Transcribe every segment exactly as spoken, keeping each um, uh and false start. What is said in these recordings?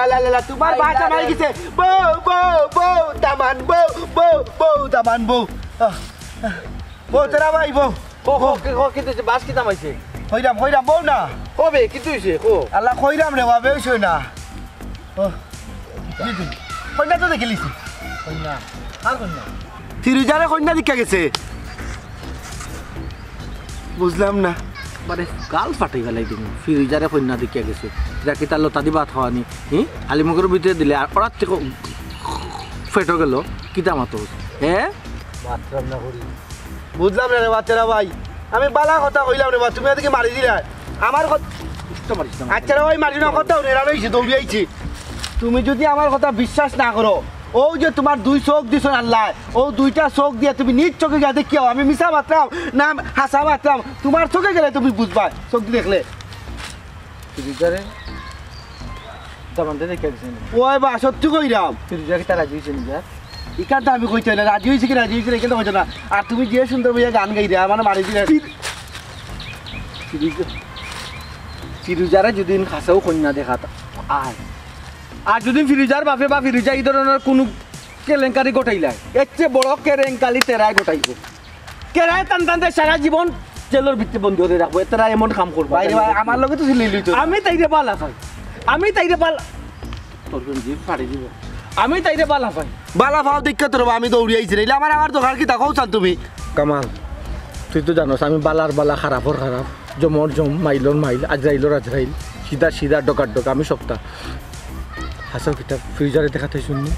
লা, লা, লা, লা, তুমার আই, বাস লা, আমার লা। গেছে। বউ, বউ, বউ, দামান, বউ, বউ, বউ, দামান, বউ। আহ, আহ, বউ, তেরা ভাই, বউ। কও, কও, বউ। কও, কও, কিতা অইছে? বাস কিতা মাইছে? কইরাম, কইরাম, বউ না। কও বে, কিতা অইছে? কও। আল্লাহ, কইরাম রে, বাবে অইছে না। ও, জি, জি। কইন্যা তো দেখিলিছি। কইন্যা? কার কইন্যা? ফিরুজারে কইন্যা দেখিয়া গেছে। বুঝলাম না। বারে গাল ফাটাই ফালাই দিমু। ফিরুজারে কইন্যা দেখিয়া গেছে। ইটা কিতা লতা দি ভাত খাওয়ানি? হি? আলিমগর ভিতরে দিলে আর ওরার থেকে ফেটো গেল। কিতা মাতো? হ্যাঁ? মাতরাম না করি। বুঝলাম না রে বা, তেরা ভাই। আমি বালা কথা কইলাম রে বা, তুমি এদিকে মারি দিলা। আমার কথা তো মারিস না। আচ্ছা রে ভাই, মারি না, কথা হুনে রান অইছে, দৌড়ি আইছি। তুমি যদি আমার কথা বিশ্বাস না করো, অউ যে তুমার দুই চউখ দিছইন আল্লায়, অউ দুইটা চউখ দিয়া তুমি নিজ চউখে গিয়া দেখিয়াও, আমি মিছা মাতরাম না হাছা মাতরাম, তুমার চউখে গেলে তুমি বুঝবায়, চউখ দি দেখলে। ফিরুজারে দামান্দে দেখিয়া গেছে নি? ওই বা, সত্যি কইরাম। ফিরুজা কিতা রাজি অইছে নি? ইখান তো আমি কইতাম না, রাজি অইছে কি রাজি অইছে না, ইখান তো কইতাম না। আর তুমি যে সুন্দর বইয়া গান গাইরায়, আমারে মারি দিলায়। ফির-, ফিরুজা, ফিরুজারে যদি হাছাউ কইন্যা দেখাত আয়, আর যদি ফিরুজার বাপে বা ফিরুজা ই ধরনর কুনু কেলেঙ্কারি ঘটাইলায়, এর চেয়ে বড় কেলেঙ্কারি তেরায় ঘটাইবো। কেরায় টান টান দে সারা জীবন জেলর ভিতরে বন্দি করি রাখবো, এতারা এমন কাম করবো। ভাই রে ভাই, আমার লগে তো ছিল লইতো। আমি তাইরে বালা পাই, আমি তাইরে বালা, তোর কোন জিভ ফাড়ি দিব। আমি তাইরে বালা পাই। বালা পাও দেখিয়া তো রে বা আমি দৌড়ি আইছি রে। ইলা আমার, আমার দরকার কিতা কও চান তুমি? কামাল, তুই তো জানোস আমি বালার বালা, খারাপর খারাপ, জমর জম, মাইলর মাইল, আজরাইলর আজরাইল, সিধা সিধা, ডকার ডকা, আমি সবটা। হাছাউ কিতা ফিরুজারে দেখাত আইছইন নি?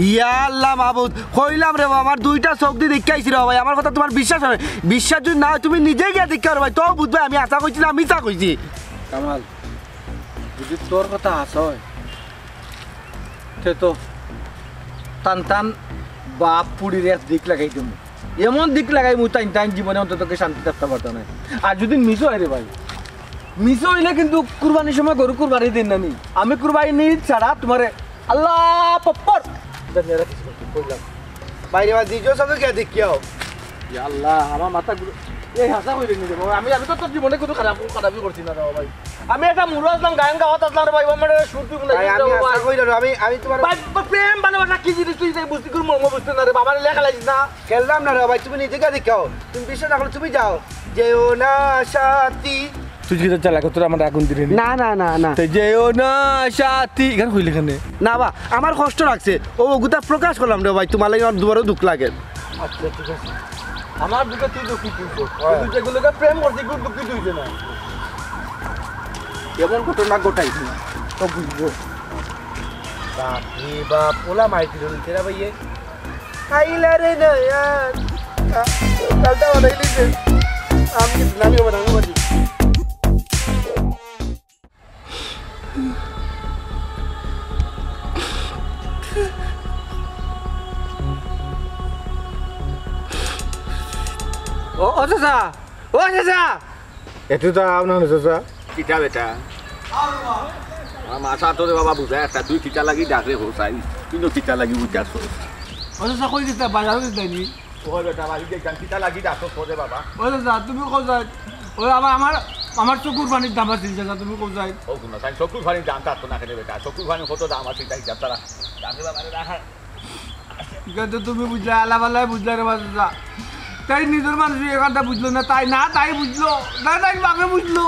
ইয়া আল্লাহ মাবুদ, কইলাম রে বা, আমার দুইটা চউখ দি দেখিয়া আইছি রে বা ভাই, আমার কথা তুমার বিশ্বাস অয় না। বিশ্বাস যদি না অয়, তুমি নিজে গিয়া দেখিয়াও রে ভাই, তো বুঝবায় আমি হাছা কইছি না মিছা কইছি। কামাল, যদি তোর কথা হাছা অয়, তে তো টান টান বাপ পুড়ির এক দিক লাগাই দিমু। এমন দিক লাগাইমু, তাইন তাইন জীবনে অন্তত শান্তি থাকতা পারতা নায়। আর যদি মিছা অয় রে ভাই, মিছা অইলে কিন্তু কুরবানির সময় গরু কুরবানি দিন না নি। আমি কুরবানি ছাড়া তুমারে আল্লাহ পপ্পর জানিয়ে রাখিস, কইলাম। ভাই রে বা, দিজো সাথে গিয়া দেখিয়াও। ইয়া আল্লাহ, আমার মাথা ঘুরে। এই হাছা কইরে নি রে বা। আমি, আমি তো তোর জীবনে কুনু খারাপ, খারাপি করছি না রে বা ভাই। আমি একটা মুরো আছলাম, গায়ন গাওয়াত আছলাম রে ভাই, আমার সুর তুই ভাই, আমি হাছা কইরাম, আমি, আমি তুমার ভাই, ভাই, প্রেম ভালোবাসা কি জিনিস তুই তাই বুঝতে, কুনু মর্ম বুঝতে না রে বাবা, লেখা লাগিস না। খেললাম না রে ভাই, তুমি নিজে গিয়া দেখাও। তুমি বিশ্বাস না করলে তুমি যাও। যেও না সাথী। তুই কি তো চালাক, তোর আমার আগুন দিলে নি? না, না, না, না। তে যেও না সাথী, গান কইলে কেনে? না বা, আমার কষ্ট লাগছে। ও, ওগুতা প্রকাশ করলাম রে ভাই, তুমার লাগি আমার দুবারও দুখ লাগে। আচ্ছা, ঠিক আছে। আমার দুঃখে তুই দুঃখিত হইছ। হয়। কিন্তু যেগুলোকে প্রেম করছি, কেউ দুঃখিত হইছে না। এমন ঘটনা ঘটাইছি, তো বুঝবো। বাপ রে বাপ, ওলা মাইর দিল নি তেরা ভাইয়ে। আইলা রে নয়ন। আ, গালটা বানাই লিছে। আমি কিছু নামি হবে না, আমি বাজি। ও, ও চাচা, ও চাচা। এটু তো আও না, চাচা। কিতা বেটা? আমার মাথা তোরে বাবা বুঝায় একটা, তুই কিতা লাগি ডাকরে হোসাই, তুই তো কিতা লাগি বুঝাস। ও চাচা, কই গেছিলা? বাজারো গেছিলা নি? ওই বেটা, বাড়ি গেছিলাম, কিতা লাগি ডাকছ তোরে বাবা? ও চাচা, তুমি কও যাই? ওই আমার, আমার, আমার চকুর পানির দাম আছে, চাচা, তুমি কও যাই? ও, শুনো, তাই চকুর পানির দাম থাকতো না কেনে বেটা? চকুর পানির কত দাম আছে, তাই হিসাব তারা। ডাকরে বাবা রে, রাখা। ইখান তো তুমি বুঝলা, আলাপ আলাই বুঝলা রে বাবা চাচা। তাই নিজর মানুষ ইখানটা বুঝলো না, তাই না, তাই বুঝলো না, তাই বাপে বুঝলো।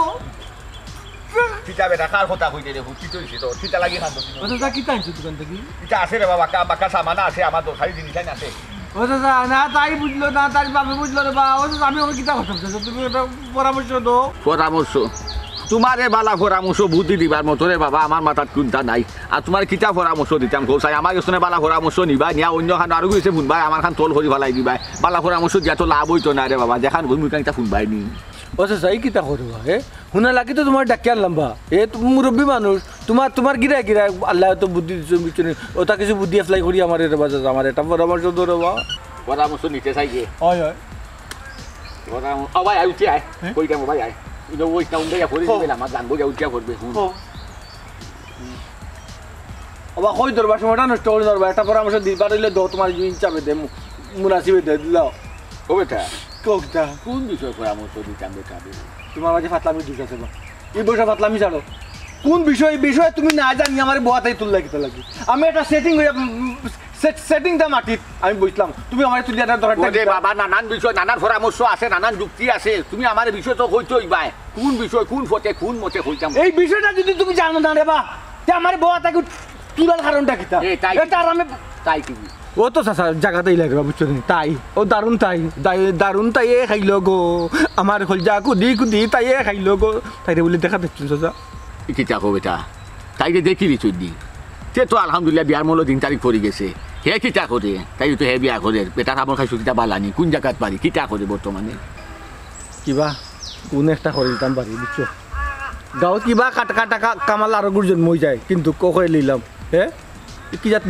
কিতা বেটা, কার কথা কইতে রে, হুতি তো হইছে তো, কিতা লাগি কান্দো তুমি? ও চাচা, কিতা আনছো দোকান থাকি? ইটা আছে রে বাবা, বাক্কা, বাক্কা সামান আছে, আমার দরকারি জিনিস আইন আছে। ও চাচা, না, তাই বুঝলো না, তাই বাপে বুঝলো রে বা। ও চাচা, আমি ওকে কিতা করতাম চাচা, তুমি একটা পরামর্শ দেও। পরামর্শ? তুমারে বালা পরামর্শ বুদ্ধি দিবার মতো রে বাবা, আমার মাথাত কুন্তা নাই। আর তুমারে কিতা পরামর্শ দিতাম কও চাই, আমার গেছ থনে বালা পরামর্শ নিবায়, নিয়া অইন্য খানো আরো গেছে হুনবায়, আমার খান তল করি ফালাই দিবায়, বালা পরামর্শ দিয়া তো লাভ অইতো নায় রে বাবা, যেখান কইমু ইখান ইতা হুনবায় নি। ও চাচা, ই কিতা করো বা, এ? হুনা লাগি তো তুমারে ডাকিয়া আনলাম বা, এ তো মুরব্বি মানুষ, তুমার, তুমার গিরা গিরা আল্লায় তো বুদ্ধি দিছইন, বুঝছো নি? ওটা কিছু বুদ্ধি apply করি আমারে রে বা চাচা, আমারে একটা পরামর্শ দেও রে বা। পরামর্শ নিতে চাই যে। অয়, অয়। পরাম-, ও ভাই, আয়, উঠি আয়। হ্যাঁ? কই যাবো ভাই, আয়। ইনো ওই টাউন দিয়া পড়ে কও। দিবে, আমার জানবো গিয়া উঠিয়া পড়বে, হুন। কও। ওবা, কই দরবার সময়টা নষ্ট করি দরবার, একটা পরামর্শ দিবার অইলে দেও, তুমার ইনসাফে দে, মু-, মুনাসিবে দে, দিলাও। ও বেটা, কও কিতা? কোন বিষয়ে পরামর্শ দিতাম বেটা আমি? তুমার মাঝে ফাতলামি দুষ আছে বা? ই বয়সে ফাতলামি ছাড়ো। কোন বিষয়, ই বিষয়ে তুমি না জানি আমারে বওয়াত আই তুললা কিতা লাগি? আমি একটা setting অইয়া, উম, set-, setting দা মাটিত আমি বইছলাম। তুমি আমারে তুলিয়া ধরার ওরে বাবা, নানান বিষয়, নানান পরামর্শ আছে, নানান যুক্তি আছে। তুমি আমারে বিষয় তো কইতে অইবায়। কোন বিষয়, কোন পথে, কোন মতে কইতাম? এই বিষয়টা যদি তুমি জানো না রে বা, তে আমারে বওয়াত আই তুলার কারণটা কিতা? এ, তাই এটা আর আমি তাই কি? ও তো চাচা জাগাতেই লাগে বা, বুঝছো নি? তাই। ও দারুণ তাই। দাই-, দারুণ তাই এ খাইলো গো। আমার কলজা কুদি কুদি তাই এ খাইলো গো। তাইরে বুলে দেখা দেখছইন চাচা? ই কিতা কও বেটা? তাইরে দেখিলিছইন নি? তে তো আলহামদুলিল্লাহ বিয়ার মূল দিন তারিখ পড়ি গেছে। হে কিতা করে? তাইরে তো হে বিয়া করের। বেটার আমল খাইছো কিতা বালা নি? কোন জাগাত বাড়ি? কিতা করে বর্তমানে? কিবা, কোন একটা করি দিতাম পারি, বুঝছো? গাঁওত কিবা কাটকা টাকা কামাল আরো গুরু জন্ম অই যায়, কিন্তু ক-, কই লইলাম, হে? কি জাত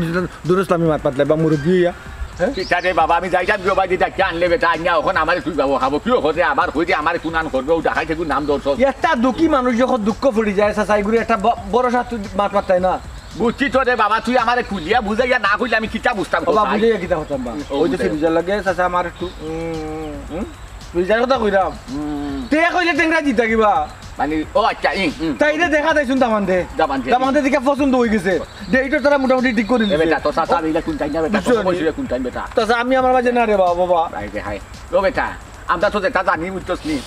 দুরুস্তামি মাত মাতলে বা মুরব্বি অইয়া, হে? কিতা রে বাবা, আমি যাইতাম গিয়া বাইদি ডাকিয়া আনলে বেটা, আনিয়া অখন আমারে তুই বাবু খাবো, কিও করে আবার কই দে আমারে কুনান করবে, ও দেখাই থাকি নাম দর্শক। একটা দুঃখী মানুষ যখন দুঃখ পড়ি যায়, চাচা, এগুলো একটা ব-, ভরসা তুই মাত মাততায় না। বুঝছি তো রে বাবা, তুই আমারে খুলিয়া বুঝাইয়া না কইলে আমি কিতা বুঝতাম বাবা, কোথায়? বুঝাইয়া কিতা করতাম বা? ও, ওই যে বুঝাইয়া। ফিরুজার লগে, চাচা, আমার একটু, উম, হুম? ফিরুজার কথা কইরাম। হুম। তে কইলে টেংরা দিতা কিবা? মানে, ও আচ্ছা, ইং, হুম। তাইরে দেখা দেয় শুনতাম আনতে। দামান্দে। দামান্দে দেখে পছন্দ অই গেছে। ডেটও তারা মোটামুটি ঠিক করি এ দিছে। বেটা, তো চাচা, আমি ইলা কোন টাইম না বেটা, বুঝছো তো নি? বয়স অইলে কোন টাইম বেটা? চাচা, আমি আমার মাঝে না রে বাবা, বাবা। হায় রে হায়। ও বেটা, আমরা তো যেটা জানি, বুঝছস নি?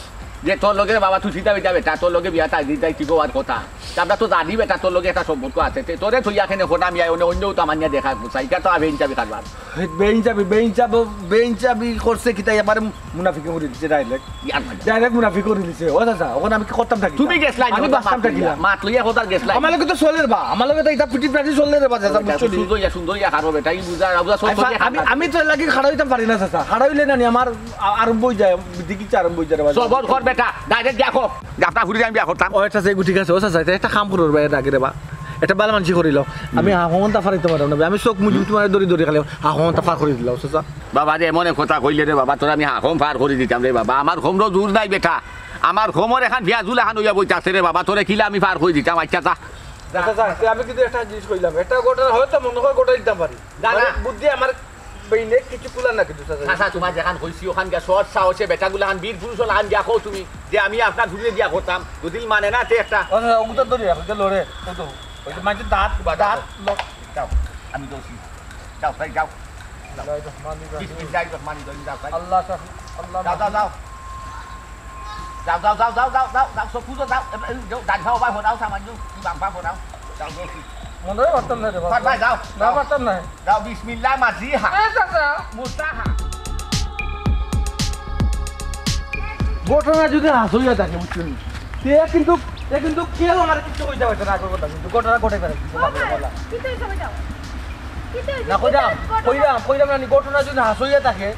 যে তোর লগে বাবা তুই সিধা বিধা বেটা, তোর লগে বিয়া তাই দিতাই ঠিক হওয়ার কথা। তে আমরা তো জানি বেটা, তোর লগে একটা সম্পর্ক আছে। তে তোরে থইয়া কেনে খোনা মিয়া অন্য, অন্য তো আমার নিয়া দেখা করছে। এটা তো আর বেইনচাবি কারবার। বেইনচাবি, বেইনচাব-, বেইনচাবি করছে কিতা, এবারে মুনাফিকি করি দিছে direct। ইয়ার মানে। Direct মুনাফিকি করি দিছে। ও চাচা, অখন আমি কি করতাম থাকি? তুমি গেছলায় নি, আমি বাঁচতাম থাকি না। মাত লইয়া কথা গেছলায় নি। আমার লগে তো চলের বা, আমার লগে তো এটা পিটি প্রাটি চলের বা, চাচা, বুঝছো নি? সুন্দর ইয়া, সুন্দর ইয়া, হারো বেটা, ই বুঝা, বুঝা, সব আমি, সব ইয়া আমি, হারো। আমি তো এর লাগি খাড়া হইতাম পারি না, চাচা। খাড়া হইলে না নি, আমার আ-, আরম্ভ হই যায়, দিকে ইচ্ছা আরম্ভ হই যায় রে বা। সবর কর বেটা, direct দেখো। গাফটা ফুরি আমি বিয়া করতাম। ও, আচ্ছা, আচ্ছা, এগু ঠিক আছে। ও, আচ্ছা, আচ্ছা, এটা একটা কাম করো রে বা, এটা বালা মানসি করিল। আমি হাফ ঘন্টা ফার হইতাম পারতাম না, আমি চোখ মুজি তোমার দড়ি দড়ি খালি হাফ ঘন্টা ফার করি দিলাম, চাচা। বাবা রে, এমন এক কথা কইলে রে বাবা, তোর আমি হাফ ঘন্টা ফার করি দিতাম রে বাবা। আমার কমরও জোর নাই বেটা, আমার কমর এখান পেঁয়াজু লাখান হইয়া বইতাছে রে বাবা, তোরে কিলা আমি ফার করি দিতাম। আচ্ছা, যা। চাচা, চাচা, আমি কিন্তু একটা জিনিস কইলাম, এটা গোটা হয়তো মনে হয় গোটা দিতাম পারি। না, না। মানে, বুদ্ধি আমার বেইনে কিছু কুলার না কিন্তু, চাচা। চাচা, তোমার যেখান কইছি, ওখান গিয়া সৎ সাহসে বেটাগুলা খান, বীর পুরুষ ওলা খান গিয়া কও তুমি যে আমি আপনার ঘুরে বিয়া করতাম, যদি মানে না, তে একটা ও, চাচা, ওগুলো ধরে রাখো, ওগুলো লড়ে, ওই তো, ওই তো মাঝে দাঁত, বাবা, দাঁত, দাঁত। যাও, আমি দোষী। যাও, ভাই, যাও। যাও। বিসমিল্লাহির রহমানির রহিম, যাও, ভাই। আল্লাহ, আল্লাহ। যাও, যাও, যাও। যাও, যাও, যাও, যাও, যাও, যাও, যাও, সব খুঁজো, যাও। এ, এ, যাও, ডান পাও, বাম পাও, সামান্য, বাম পাও, যাও, যাও, যাও। মনে হয় পারতাম না রে বাবা। পারবায়, যাও, না, যাও। পারতাম না। যাও, বিসমিল্লাহ মাজিহা। এ, চাচা। মুতাহা। ঘটনা যদি হাসইয়া থাকে, বুঝছো নি? তে কিন্তু, তে কিন্তু কেউ আমার কিছু কইতে পারছে না, আগর কথা কিন্তু। ঘটনা ঘটে বেড়ায় কিন্তু, ও ভাই, বলা। কি তো এই সময় যাও? না, কইরাম, কইরাম, কইরাম না নি, ঘটনা যদি হাছাইয়া থাকে,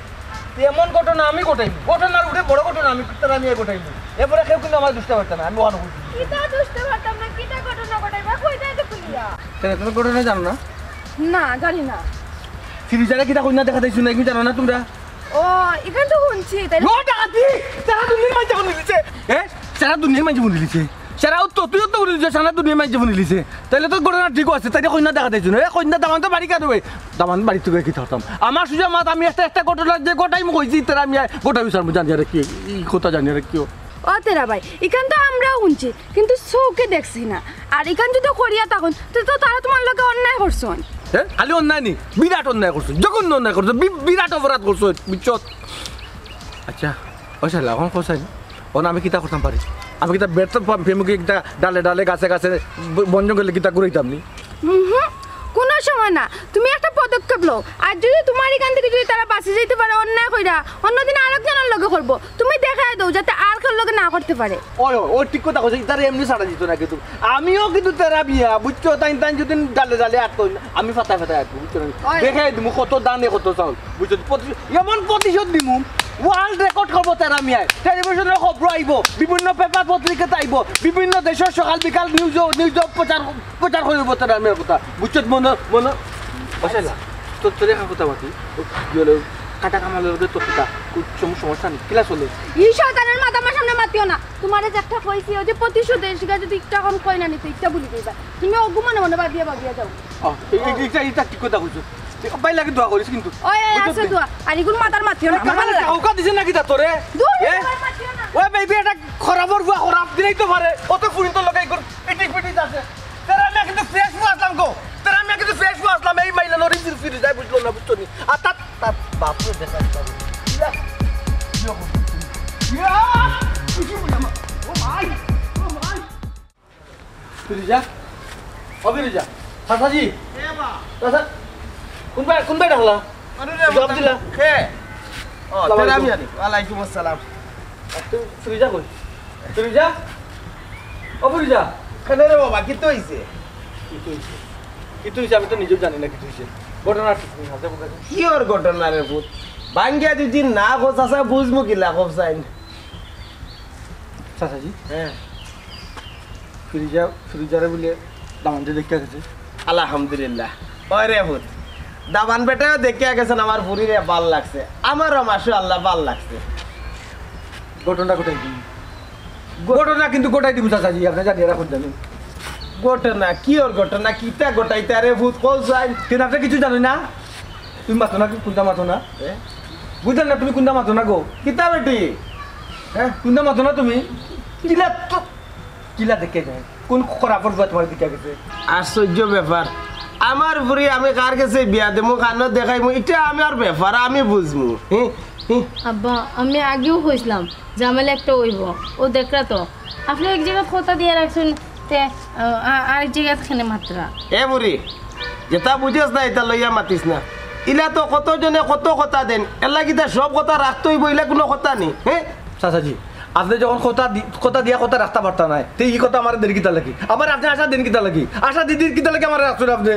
তে এমন ঘটনা আমি ঘটাইমু, ঘটনার উপরে বড় ঘটনা আমি, তারা আমি ঘটাইমু। এরপরে কেউ কিন্তু আমার দুষতা পারতা না, আমি ওখানে কইছি। কিতা দুষতা পারতাম না, কিতা ঘটনা ঘটাইবা, কইতায় তো খুলিয়া। কেন, তুমি ঘটনা জানো না? না, জানি না। ফিরোজারে কিতা কইন্যা দেখাত আইছইন না, এগু জানো না তুমরা? ও, ইখান তো হুনছি, তাই ও ডাকাতি! সারা দুনিয়ার মাইনষে হুনিলিছে। এ? সারা দুনিয়ার মাইনষে হুনিলিছে। সারা ও তো, তুইও তো হুনিলিছে, সারা দুনিয়ার মাইনষে হুনিলিছে। তাইলে তো ঘটনা ঠিকউ আছে, তাইলে কইন্যা দেখাত আইছইন না। এ কইন্যা দামান তো বাড়ি কার অয়? দামান বাড়িত গিয়া কিতা করতাম? আমার সুজা মাত আমি একটা, একটা ঘটনা যে ঘটাইমু কইছি, তারা আমি আর ঘটাই বিচারমু জানি আর কি, ই কথা জানি আর কি। ও তেরা ভাই, ইখান তো আমরাও হুনছি, কিন্তু চউখে দেখছি না। আর ইখান যদি করিয়া থাকইন, তে তো তারা তুমার লগে অন্যায় করছইন। হ্যাঁ? খালি অন্যায় নি, বিরাট অন্যায় করছইন, জঘন্য অন্যায় করছইন, বি-, বিরাট অপরাধ করছইন, বুঝছো? আচ্ছা, ও শালা, অখন কও চাইন, অখন আমি কিতা করতাম পারি? আমি কিতা বেড়াত পা-, প্রেমকে কিতা ডালে ডালে, গাছে গাছে, ব-, বন জঙ্গলে কিতা ঘুরাইতাম নি? হুম হুম, কুনু সময় না। তুমি একটা পদক্ষেপ লও। আর যদি তুমার ইখান থাকি যদি তারা বাঁচি যাইতে পারে অন্যায় কইরা, অন্যদিন আরেকজনর লগে করবো। তুমি দেখাই দেও যাতে আর কেউর লগে না করতে পারে। ওই, ওই, ওই ঠিক কথা কইছো, ইতারে এমনি ছাড়া দিত না কিন্তু। আমিও কিন্তু তেরা বিয়া, বুঝছো? তাইন, তাইন যদি ডালে ডালে আটকইন, আমি ফাতায় ফাতায় আটকমু, বুঝছো নি? ওই। দেখাই দিমু কত ধানে কত চাউল, বুঝছো? প্রতি-, এমন প্রতিশোধ দিমু, ওয়ার্ল্ড রেকর্ড করবো তেরা মিয়ায়। টেলিভিশনর খবরো আইবো, বিভিন্ন পেপার পত্রিকাত আইবো, বিভিন্ন দেশর সকাল বিকাল নিউজো, নিউজো প্রচার, প্রচার করিবো তেরা মিয়ার কথা। বুঝছো? মনো, মনো, ও শালা, তোর, তোর একটা কথা মাতি, ও, কি হলো, কাটা কামালের লগে তোর কিতা, কুনু সম-, সমস্যা নি? কিলা চলে? ই শয়তানের মাত আমার সামনে মাতিও না। তুমারে যে একটা কইছি, ওই যে প্রতিশোধের শিকার যদি একটা অখন কই না নিতে, ইটা ভুলি যাইবা। তুমি অগু মনে মনে ভাবিয়া ভাবিয়া যাও। ও, এই, এই, এইটা, এইটা ঠিক কথা কইছো। এ, ভাই লাগে দোয়া করিস কিন্তু। ওই, ওই, বুঝছো আছে নি? দোয়া। আর ইগুন মাতার মাতিও না, এ, আমার কামালে ভালো লাগে। টাকা দিছে নাকি তা তোরে? দূর, এ? আমার মাতিও না। ওই বেবি, এটা খরাপর বুয়া খরাপ দিলেই তো পারে। অত ফুরিন তো লগে ইগুন ইটিক পিটিক আছে। তেরা মিয়া কিন্তু ফ্রেশ ফুয়া আছলাম গো। তেরা মিয়া কিন্তু ফ্রেশ ফুয়া আছলাম। এই মাইলা লরি ফির ফিরি যায়, বুঝলো না, বুঝছো নি? আর তার, তার বাপরে দেখা দিতে হবে। ইয়া, ইয়া, ইয়া, ইয়া, ও মাই, ও মাই। ফিরোজা, ও ফিরোজা, চাচাজি। এ বা। চাচা, কোনবায়, কোনবায় ডাকলা? আরে রে, জবাব দিলা? কে? ও, আসসালামু তেরা আলাইকুম। মিয়া নি। ওয়ালাইকুম আসসালাম। আর তুই ফিরোজা কই? ফিরোজা? ও ফিরোজা? কেনে রে বাবা, কিতা অইছে? কিতা অইছে? কিতা অইছে? আমি তো নিজেও জানি না কিতা অইছে। ঘটনা কি তুমি হাতে মুখে? কিওর ঘটনা রে পুত? ভাঙ্গিয়া যদি না কও চাচা, বুঝমু কিলা কও চাইন? চাচাজি? হ্যাঁ। ফিরোজা, ফিরোজারে বুলে দামান্দে দেখিয়া গেছে। আলহামদুলিল্লাহ। ওই রে পুত, দামান বেটায়ও দেখিয়া গেছইন, আমার ফুরিরে ভালা লাগছে, আমারও মাশাআল্লাহ ভালা লাগছে। ঘটনা ঘটাই দিমু। ঘটনা কিন্তু ঘটাই দিমু চাচাজি, আপনে জানিয়া রাখইন জানি। ঘটনা? কিওর ঘটনা? কিতা ঘটাইতা রে পুত, কও চাইন? কেনে আপনে কিছু জানইন না? তুমি মাতো না, কুনতা মাতো না? এ? বুঝলাম না, তুমি কুনতা মাতো না গো? কিতা বেটি? হ্যাঁ? কুনতা মাতো না তুমি? কিলা তো, কিলা দেখিয়া যায়? কোন খরাপর বুয়া তুমার দেখিয়া গেছে? আশ্চর্য ব্যাপার। আমার ফুরি আমি কার গেছে বিয়া দিমু, কানো দেখাইমু, ইটা আমার ব্যাপার, আমি বুঝমু। হি, হি। আব্বা, আমি আগেও কইছলাম, ঝামেলা একটা অইবো। ও দেখরা তো, আপনে এক জাগাত কথা দিয়া রাখছইন, তে, আ, আ, আরেক জাগাত কেনে মাতরা। এ ফুরি, যেটা বুঝস না, ইটা লইয়া মাতিস না। ইলা তো কত জনে কত কথা দেইন, এরলাগি তা সব কথা রাখতে অইবো, ইলা কুনু কথা নি, হে? চাচাজি, আপনে যখন কথা দি-, কথা দিয়া কথা রাখতা পারতা নায়, তে ই কথা আমারে দেইন কিতার লাগি? আমারে আপনে আশা দেইন কিতার লাগি? আশা দি দি কিতার লাগি আমারে রাখছইন আপনে?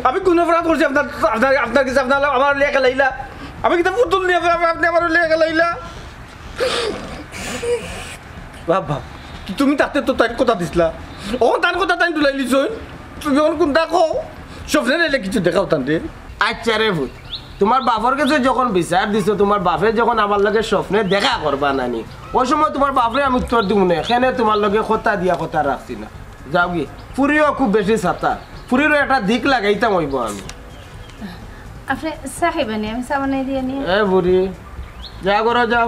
আমি কুন অপরাধ করছি আপনার, আপনার, আপনার গেছে, আপনার আমারে লইয়া খেলাইলা? আমি কিতা পুতুল নি আপনে, আপনে আমারে লইয়া খেলাইলা? বাবা, তু-, তুমি থাকতে তো তাইন কথা দিছলা। অখন তান কথা তাইন তুলাইলিছইন। তুমি অখন কুনতা কও? স্বপ্নে নাইলে কিছু দেখাও তানরে। আচ্ছা রে পুত, তুমার বাপর গেছে যখন বিচার দিছো, তুমার বাপে যখন আমার লগে স্বপ্নে দেখা করবা নানি, অউ সময় তুমার বাপরে আমি উত্তর দিমু নে, কেনে তুমার লগে কথা দিয়া কথা রাখছি না। যাওগি, ফুরিও খুব বেশি সাতা, ফুরিরও একটা দিক লাগাইতাম অইবো আমি। আপনে চা খাইবা নি? আমি চা বানাই দিয়া নি। এ ফুরি, যা করো যাও।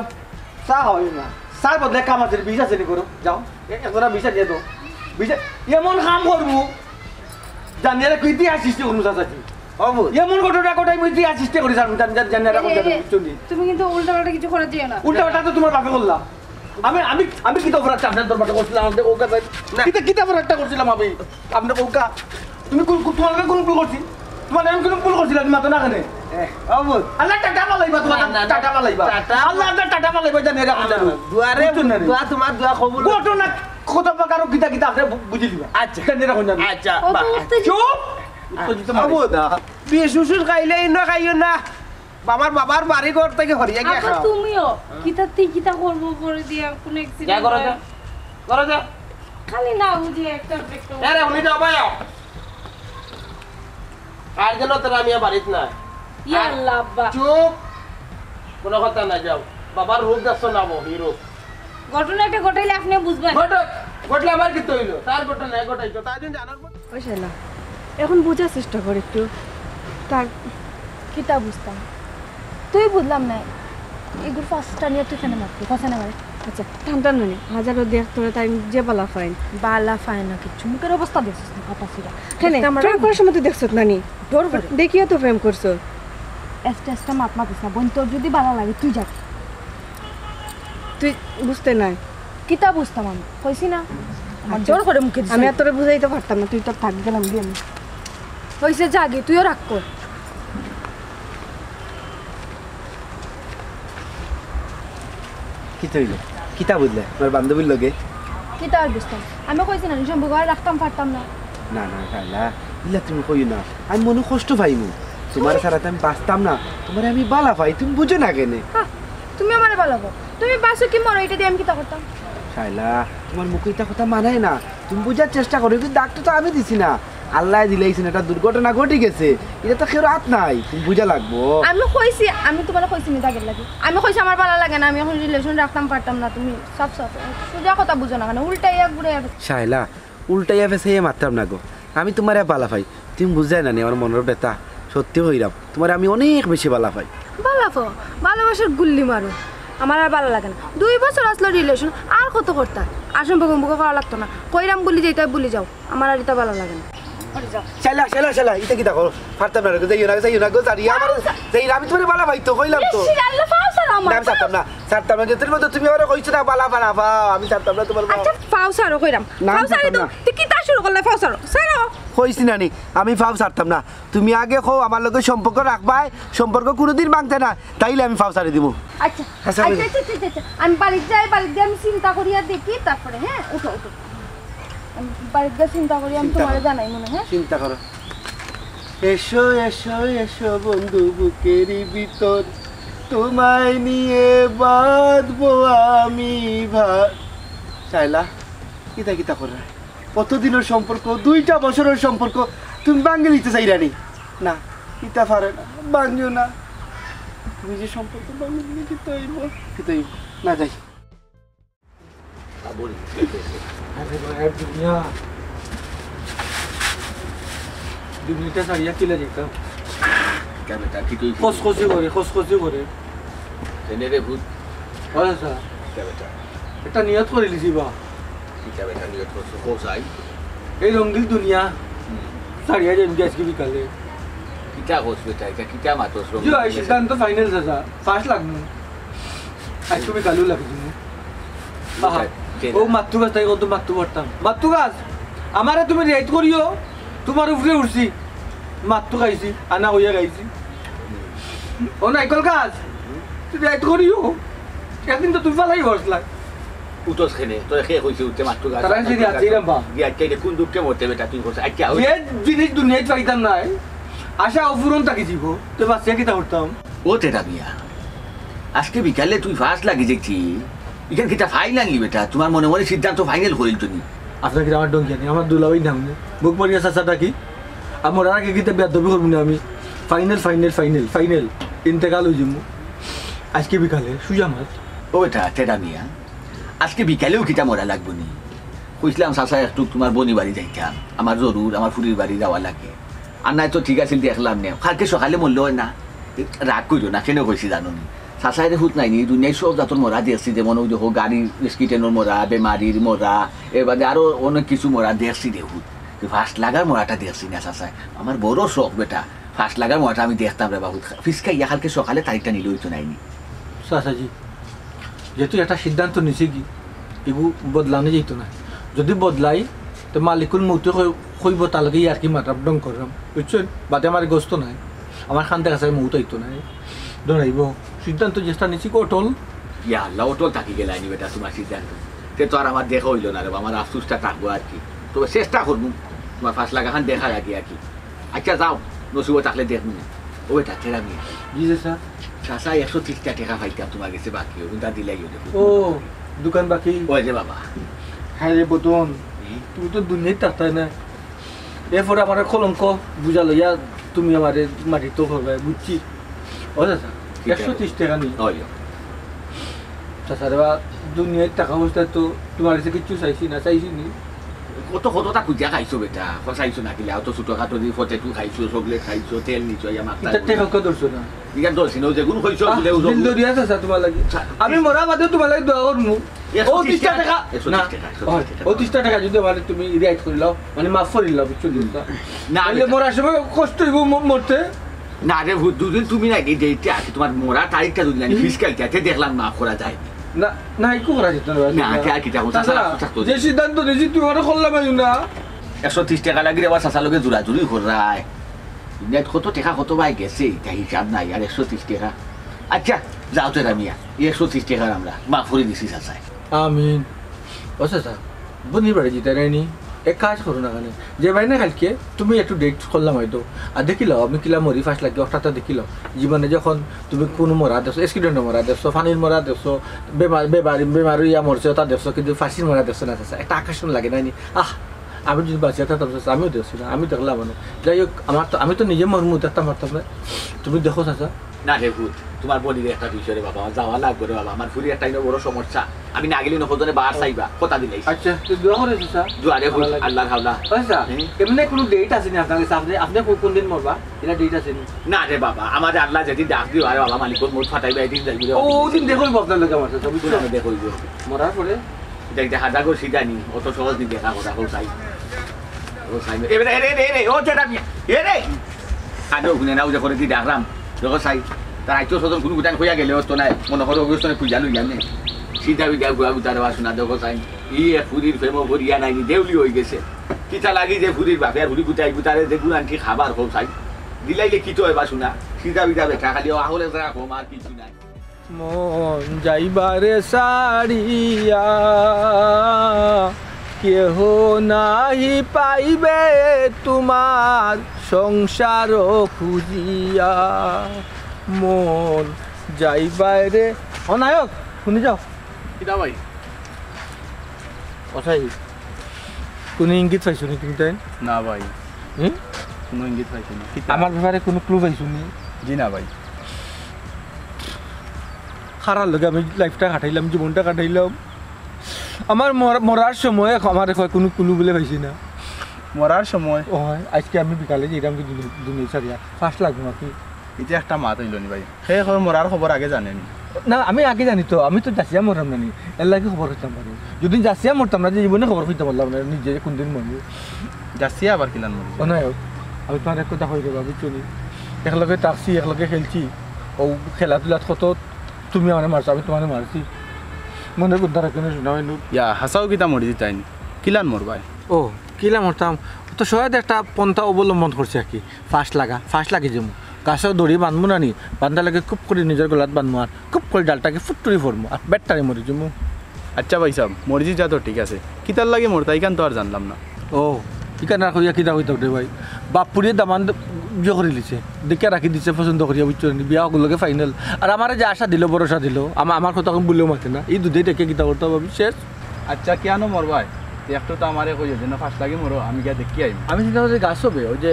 চা খাওয়াই না, চার বদলে কাম আছে, বিষ আছে নি করো, যাও। এ-, একজনা বিষ আনিয়া দেও। বিষ আ-, এমন কাম করমু, জানিয়া রাখো ইতিহাস সৃষ্টি করমু চাচাজি। অবুঝ। এমন ঘটনা ঘটাইমু ইতিহাস সৃষ্টি করি জান-, জান-, জান-, জানিয়া রাখো, এ, এ, জানো, এ, বুঝছো নি? তুমি কিন্তু উল্টাপাল্টা কিছু করা যেও না। উল্টাপাল্টা তো তুমার বাপে করলা। আমি, আমি, আমি কিতা অপরাধ করছি আপনার তোর বাপে করছিলাম, আমাদের ওকা চাই। না। কিতা, কিতা অপরাধটা করছিলাম আমি? আপনার ওকা। তুমি কোন, কোন, তুমার লগে কোন ভুল করছি? তুমার লগে আমি কোন ভুল করছিলাম? তুমি মাতো না কেনে? এ, অবুঝ। আল্লাহ টাটা মালাইবা তুমার, না, না, না। টাটা মালাইবা। টাটা। আল্লাহ, আল্লাহ টাটা মালাইবা, জানিয়া রাখো, জানো। দুয়ারে, বুঝছো না রে? দোয়া, তুমার দোয়া কবুল। ঘটনা, কথা পাকারও কিতা কিতা আপনে বু-, বুঝি দিবা। আচ্ছা। জানিয়া রাখো, জানো। আচ্ছা, ও বাহ। তো উঠতে চুপ! উত্তর দিতে পারে। আবু দা, বিষ ওষুধ খাইলে ইনো খাইও না। বাবার, বাবার বাড়ি ঘর থাকি হরিয়া গিয়া আব্বা, খাও। তুমিও। কিতা তি কিতা করবো করে দিয়া, কোন accident যা করো, হয়? যা। করো, যা। খালি না বুঝি একটা একটা। আরে, উনি যাও, ভাই, যাও। আর যেন তোরা আমি আর বাড়িত নাই। ইয়া আর আল্লাহ, আব্বা। চুপ। কোনো কথা না, যাও। বাবার রূপ দেখছো না, বউ, এই রূপ। ঘটনা একটা ঘটাইলে আপনি বুঝবেন। ঘটক, ঘটলে আমার কিতা হইলো? তার ঘটনা ঘটাইতো, তার জন্য জানার পর ও শালা, এখন বুঝার চেষ্টা কর একটু। তার কিতা বুঝতাম? তুই বুঝলাম না। এগুর ফাঁসটা নিয়ে তুই কেন মারবি? কথা না মারে। আচ্ছা, টান টান মানে, হাজারো দেখ তোরা তাই যে বালা ফাইন। বালা ফাইন না কিচ্ছু, মুখের অবস্থা দেখছিস না, ফাটা ছিঁড়া। কেনে? একটা আমার প্রেম করার সময় তুই দেখছত না নি? ডর করে। দেখিও তো প্রেম করছো। আস্তে আস্তে মাত মাতিস না, বোন, তোর যদি বালা লাগে, তুই যা। তুই বুঝতে নাই। কিতা বুঝতাম আমি? কইছি না? আমার আচ্ছা। জোর করে মুখে দিছে। আমি আর তোরে বুঝাইতে পারতাম না, তুই তোর থাক, গেলাম গিয়া আমি। হইছে, যা গি, তুইও রাগ কর। কিতা হইল? কিতা বুঝলে আমার বান্ধবীর লগে? কিতা আর বুঝতাম? আমি কইছি না, সম্পর্ক আর রাখতাম পারতাম না। না, না, শায়লা, ইলা তুমি কইও না। আমি মনে কষ্ট পাইমু। তোমারে ছাড়া তো আমি বাঁচতাম না। তোমারে আমি বালা পাই, তুমি বুঝো না কেনে? হা, তুমি আমারে বালা পাও। তুমি বাঁচো কি মরো, এটা দিয়ে আমি কিতা করতাম? শায়লা, তোমার মুখে ইতা কথা মানায় না। তুমি বুঝার চেষ্টা করো, কিন্তু ডাক্তার তো আমি দিছি না। আল্লায় দিলাইছেন, একটা দুর্ঘটনা ঘটি গেছে, এটা তো কেউর হাত নাই, তুমি বুঝা লাগবো। আমি কইছি, আমি তোমারে কইছি নি দাগের লাগি? আমি কইছি আমার বালা লাগে না, আমি এখন relation রাখতাম পারতাম না। তুমি সব সব সোজা কথা বুঝো না কেনে? উল্টাইয়া ঘুরে শায়লা, উল্টাইয়া ফেসাইয়া মারতাম না গো। আমি তোমারে বালা পাই, তুমি বুঝায় না নি আমার মনের ব্যথা। সত্যি কইরাম, তোমারে আমি অনেক বেশি বালা পাই। বালা পাও? ভালোবাসার গুল্লি মারো। আমার আর বালা লাগে না। দুই বছর আসলো relation, আর কত করতা? আর সম্পর্ক উম্পর্ক করা লাগতো না। কইরাম বুলি যাইতায় বুলি যাও, আমার আর ইতা বালা লাগে না। শায়লা, শায়লা, শায়লা, ইতা কিতা করো? পারতাম না রে, যাইও না, যাইও না গো, ছাড়িয়া আমার, যাইও না, আমি তোমারে বালা পাই তো, কইলাম তো। ইশ, আল্লাহ, পাও ছাড়ো আমার। না, আমি ছাড়তাম না, ছাড়তাম না, কিন্তু তুমি তো, তুমি আমারে কইছো না, বালা, বালা, বালা, আমি ছাড়তাম না তোমার বালা। আচ্ছা, পাও ছাড়ো কইরাম। না, পাও ছাড়ি ছাড়তাম তো, না। তুই কিতা শুরু করলে, পাও ছাড়ো, ছাড়ো। কইছি না নি, আমি পাও ছাড়তাম না। তুমি আগে কও, আমার লগে সম্পর্ক রাখবায়, সম্পর্ক কোনোদিন ভাঙতে না, তাইলে আমি পাও ছাড়ি দিমু। আচ্ছা, আচ্ছা, আচ্ছা, আমি আচ্ছা, আচ্ছা, আচ্ছা, আচ্ছা। আমি বাড়িত যাই, বাড়িত গিয়া আমি চিন্তা করিয়া দেখি, তারপরে, হ্যাঁ, উঠো, উঠো। আমি বাড়িত গিয়া চিন্তা করি, আমি চিন্তা তোমারে করো। জানাই মনে, হ্যাঁ? চিন্তা করো। এসো, এসো, এসো বন্ধু বুকেরই ভিতর, তোমায় নিয়ে বাঁধবো আমি ভার। শায়লা, কিতা কিতা করো? কতদিনের সম্পর্ক, দুইটা বছরের সম্পর্ক, তুমি ভাঙ্গি দিতে চাইরানি? না, ইতা পারে না, ভাঙ্গিও না। তুমি যে সম্পর্ক ভাঙ্গি দিলে কিতা অইবো? কিতা অইবো? না যাই। আরে ভাই, আর দুনিয়া। দুনিয়াটা ছাড়িয়া কিলা যাইতাম? কিতা বেটা, কিতা অইছে? খসখসি করে, খসখসি করে। এনে রে ভূত। হয় স্যার। কিতা বেটা? একটা নিয়ত করিলিছি বা। কিতা বেটা নিয়ত করছো? কও চাই। এই রঙ্গিল দুনিয়া হুম। ছাড়িয়া যাইমু আজকে বিকালে। কিতা কস বেটা, ইটা কিতা মাতস জি, রঙ্গিল এই দুনিয়া? সিদ্ধান্ত final চাচা, পাস লাগমু। আজকে বিকালেউ লাগি দিমু। আহা, কে ও না? মাত্তু গাছ তাই কত মাত্তু পারতাম। মাত্তু গাছ, আমারে তুমি রেট করিও, তোমার উপরে উঠছি। মাত্তু খাইছি, আনা হইয়া খাইছি। ও নাইকল গাছ, তুই রেট করিও। একদিন তো তুই ফালাই বসলা। উঠস কেনে? তোরে কে কইছে উঠতে মাত্তু গাছ? তারা যদি মাত্তু গাছ। আছি রে বা। গিয়া আটকে আটকে কোন দুঃখে মরতে বেটা তুই করছ? আটকে আও। যে জিনিস দুনিয়াত পাইতাম নায়, আশা অপূরণ থাকি দিব। তো বাঁচিয়া কিতা করতাম? ও তেরা মিয়া, আজকে বিকালে তুই ফার্স্ট লাগি দেখছি। ইখান কিতা ফাইনাল নি বেটা? তোমার মনে মনে সিদ্ধান্ত ফাইনাল করিল তুমি। আপনার কি আমার ডঙ্গিয়া নেই? আমার দুলাভাই নাম নেই। মুখ মরিয়া চাচা ডাকি। আর মরার আগে কিতা বেয়াদবি করবো না আমি। Final, final, final, final. ইন্তেকাল হয়ে যাবো। আজকে বিকালে সুজা মাছ। ও বেটা, তেরা মিয়া, আজকে বিকালেও কিতা মরা লাগবো নি? কইছিলাম চাচা একটু তোমার বনি বাড়ি যাইতাম, আমার জরুর, আমার ফুরির বাড়ি যাওয়া লাগে। আর নাই তো ঠিক আছিল, দেখলাম নে, কালকে সকালে মরলে হয় না। রাগ করিও না, কেনে কইছি জানো নি? চাচায় রে হুত নাই নি, দুনিয়ায় সব জাতর মরা দেখছি, যেমন ওই দেখো গাড়ির accident-র মরা, বেমারির মরা, এর বাদে আরো অনেক কিছু মরা দেখছি রে হুত। তো ফার্স্ট লাগার মরাটা দেখছি না চাচায়। আমার বড় শখ বেটা, ফার্স্ট লাগার মরাটা আমি দেখতাম রে বাবু। ফিসকা ইয়া কালকে সকালে তারিখটা নিলে হইতো নাইনি। চাচাজি, যেহেতু একটা সিদ্ধান্ত নিছি কি, এগু বদলানো যাইতো না। যদি বদলাই, তো মালিকুল মৌতে কই-, কইব, "তার লগে ইয়ার্কি মাররাম, ঢং কররাম।" বুঝছেন? বাদে আমার গোস্ত নাই, আমার খান দেখা যায় মৌত আইতো নাই, ডরাইব। সিদ্ধান্ত যেটা নিছি, অটল। ইয়া আল্লাহ, অটল থাকি গেলাইনি বেটা তোমার সিদ্ধান্ত। তে তো আর আমার দেখা হইল না রে বা, আমার আফসোসটা থাকবো আর কি। তবে চেষ্টা করবো, তোমার ফার্স্ট লাগাখান দেখার আগে আর কি। আচ্ছা, যাও, নসিবো থাকলে দেখমু। ও বেটা, তেরা মিয়া। জি চাচা। চাচা, একশো তিরিশটা টেকা পাইতাম তুমার গেছে বাকি, অগুনতা দিলাইও দেখো। ও, দোকান বাকি? ওই যে বাবা। হায় রে বদন, হুম? তুমি তো দুনিয়াত থাকতায় না। এরপরে আমারে কলঙ্ক বুঝা লইয়া তুমি আমারে মাটিত করবায়, বুঝছি। ও চাচা, ঠিক আছে। একশো তিরিশ টেকা নি। ওই। চাচা রে বা, দুনিয়ার টাকা পয়সা তো তুমার গেছে কিচ্ছু চাইছি না, চাইছি নি। কত, কততা খুজিয়া খাইছো বেটা, কত চাইছো না কিলা, অত ছোটখাটো দি পটেটো খাইছো, চকলেট খাইছো, তেল নিছো, ইয়া মাখতা ইটা টেকা কত ধরছো না? ইখান ধরছি না, ও যেগুন কইছো, আহ, বলে ও দিল যেগুন দরিয়া চাচা তুমার লাগি। চা-, আমি মরা বাদে তুমার লাগি দোয়া করমু। একশো তিরিশ ও তিরিশ টেকা। টেকা। একশো তিরিশ না। টেকা, একশো তিরিশ টেকা। ও, ও তিরিশ টেকা যদি আমারে তুমি রিয়াইত করিলাও, মানে মাফ করিলাও, বুঝছো নি? না, তাইলে বেটা। মরার সময় কষ্ট অইবো ম-, মরতে। না রে ভূত, দুদিন তুমি না, এই ডেটটা আছে, তুমার মরার তারিখটা দুদিন আমি হুম। ফিস কালকে আছে, দেখলাম মাফ করা যায়। না, না, ইকু করা যেত না, না, না। কে আর কিতা করতা? চাচা, চাচা, চাচা, যে সিদ্ধান্ত নিছি, তুই ওরা করলাম আইও না। একশো তিরিশ টেকা লাগি রে, আবার চাচার লগে জোরাজুরি কররায়। দুনিয়াত কত টেকা কত বায় গেছে, ইটা হিসাব নাই, আর একশো তিরিশ টেকা। আচ্ছা, যাও তেরা মিয়া, এই একশো তিরিশ টেকার আমরা মাফ করি দিছি চাচায়। আমিন। ও চাচা, বনির বাড়ি যিতা নায়নি, এক কাজ করো না কেনে, যে ভাই না কালকে তুমি একটু ডেট করলাম হয়তো, আর দেখিলাও আমি কিলা মরি ফাঁস লাগি, অর্থাৎ দেখিলাও জীবনে যখন তুমি কুনু মরা দেখছো, অ্যাক্সিডেন্টে মরা দেখছো, পানির মরা দেখছো, বেমার, বেমারি, বেমার অইয়া মরছে, ওটা দেখছো, কিন্তু ফাঁসির মরা দেখছো না চাচা, একটা আকর্ষণ লাগে নায়নি? আহ, আমি যদি বাঁচিয়া থাকতাম চাচা, আমিও দেখছি না, আমি দেখলাম মানে। যাই হোক, আমার তো, আমি তো নিজে মরমু, দেখতাম পারতাম না। তুমি দেখো চাচা, না রে ভূত, তুমার বনির একটা বিষয় রে বাবা, আমার যাওয়া লাগবো রে বাবা, আমার ফুরির একটা ইনো বড় সমস্যা, আমি না গেলে ইনো কতজনে বার চাইবা, কথা দিলাইছি। আচ্ছা, তো দোয়া করে চাচা। দোয়া রে ভূত, ভালা লাগে। আল্লাহর হাওলা। আচ্ছা, হুম? এমনে কুনু ডেট আছে নি আপনার কাছে? আপনে, আপনে কোন, কোন দিন মরবা? ইটা ডেট আছে নি? না রে বাবা, আমারে আল্লায় যেদিন ডাক দিও, আরে বাবা, মালিকর মউত ফাটাইবা, এদিন যাইবো রে ও, বাবা। ওদিন দেখা অইবো আপনার লগে আমার চাচা, বুঝছো? ওদিন দেখা অইবো। মরার পরে? দেখ, দেখা যাক, ও সিধা নি, অত সহজ নি দেখা করা, ও চাই। ও চাই। এ বেটা, এ রে, এ রে, এ রে, ও চেটা মিয়া, এ রে। আজও হুনে না, ওই যে করে দি ডাকলাম, দেখো চাই, তার আইতো স্বজন কুনু গুটান কইয়া গেলে অতো নাই, মনে করো অবস্থা খুঁজা লইলাম নে। সিধা বিধা গুয়া গুতারে বাসনা, দেখো চাই, ই এক ফুরির প্রেমও করিয়া নায়নি, দেউলি অই গেছে। কিতা লাগি যে ফুরির বাপে আর ফুরি গুটাই গুতারে যে গুলান কি খাবার কও চাই, দিলাইলে কিতা অয় বাসনা, সিধা বিধা বেটা, খালি ও আহলে যারা কম আর কিছু নাই। মন যাইবারে সারিয়া, কেহ নাহি পাইবে তোমার সংসার খুঁজিয়া। মন যাইবারে, ও নায়ক, হুনি যাও। কিতা ভাই? ও সাই, কুনু ইঙ্গিত পাইছো নি তুমি তাইন? না ভাই। হুম? কুনু ইঙ্গিত পাইছি না। কিতা? আমার ব্যাপারে কুনু ক্লু পাইছো নি? জি না ভাই। খারার লগে আমি লাইফটা কাটাইলাম, জীবনটা কাটাইলাম। আমার মর-, মরার সময় আমারে কয় কুনু ক্লু বুলে পাইছি না। মরার সময়? অয়, আইজকে আমি বিকালে যাইরাম কি দুনি-, দুনিয়া ছাড়িয়া, ফাঁস লাগবো নাকি? ইটা একটা মাত অইলো নি ভাই। হে কয় মরার খবর আগে জানে নি। না, আমি আগে জানি তো, আমি তো যাচিয়া মররাম না নি, এরলাগি খবর পাইতাম পারি। যদি যাচিয়া মরতাম না, যে জীবনে খবর পাইতাম পারলাম না, নিজে কুনদিন মরমু। যাচিয়া আবার কিলান মরি? ও নায়ক, আমি তুমারে এক কথা কই রে বা, বুঝছো নি? একলগে থাকছি, একলগে খেলছি, ও খেলাধুলাত কত তুমি আমারে মারছো, আমি তুমারে মারছি। মনে কুন্তা রাখো না, শোনা অইনু। ইয়া, হাছাউ কিতা মরি যিতায় নি? কিলান মরবায়? ও, কিলা মরতাম? ও তো সহজ একটা পন্থা অবলম্বন করছি আর কি। ফাঁস লাগা, ফাঁস লাগি যামু। গাছো দড়ি বান্ধমু না নি, বান্ধার লগে খুপ করি নিজর গলাত বান্ধমু আর খুপ করি ডালটাকে ফুট্টুরি ফড়মু আর বেট্টারি মরি যামু। আচ্ছা ভাইসাব, মরি যিতা তো ঠিক আছে, কিতার লাগি মরতা ইখান তো আর জানলাম না। ও, ইখান আর কইয়া কিতা কইতাম রে ভাই? বাপ পুড়িয়ে দামান দ-, ইয়ে করিলিছে, দেখিয়া রাখি দিছে পছন্দ করিয়া, বুঝছো নি? বিয়া অগুর লগে ফাইনাল। আর আমারে যে আশা দিলো, ভরসা দিলো, আমা-, আমার কথা অখন বুলেও মাতে না। ই দুধে দেখে কিতা করতাম আমি শেষ। আচ্ছা, কিয়ানো মরবায়? একটু তো আমারে কইও, যেন ফাঁস লাগি মরো, আমি গিয়া দেখি আইমু। আমি চিন্তা করছি গাছ হবে, ওই যে,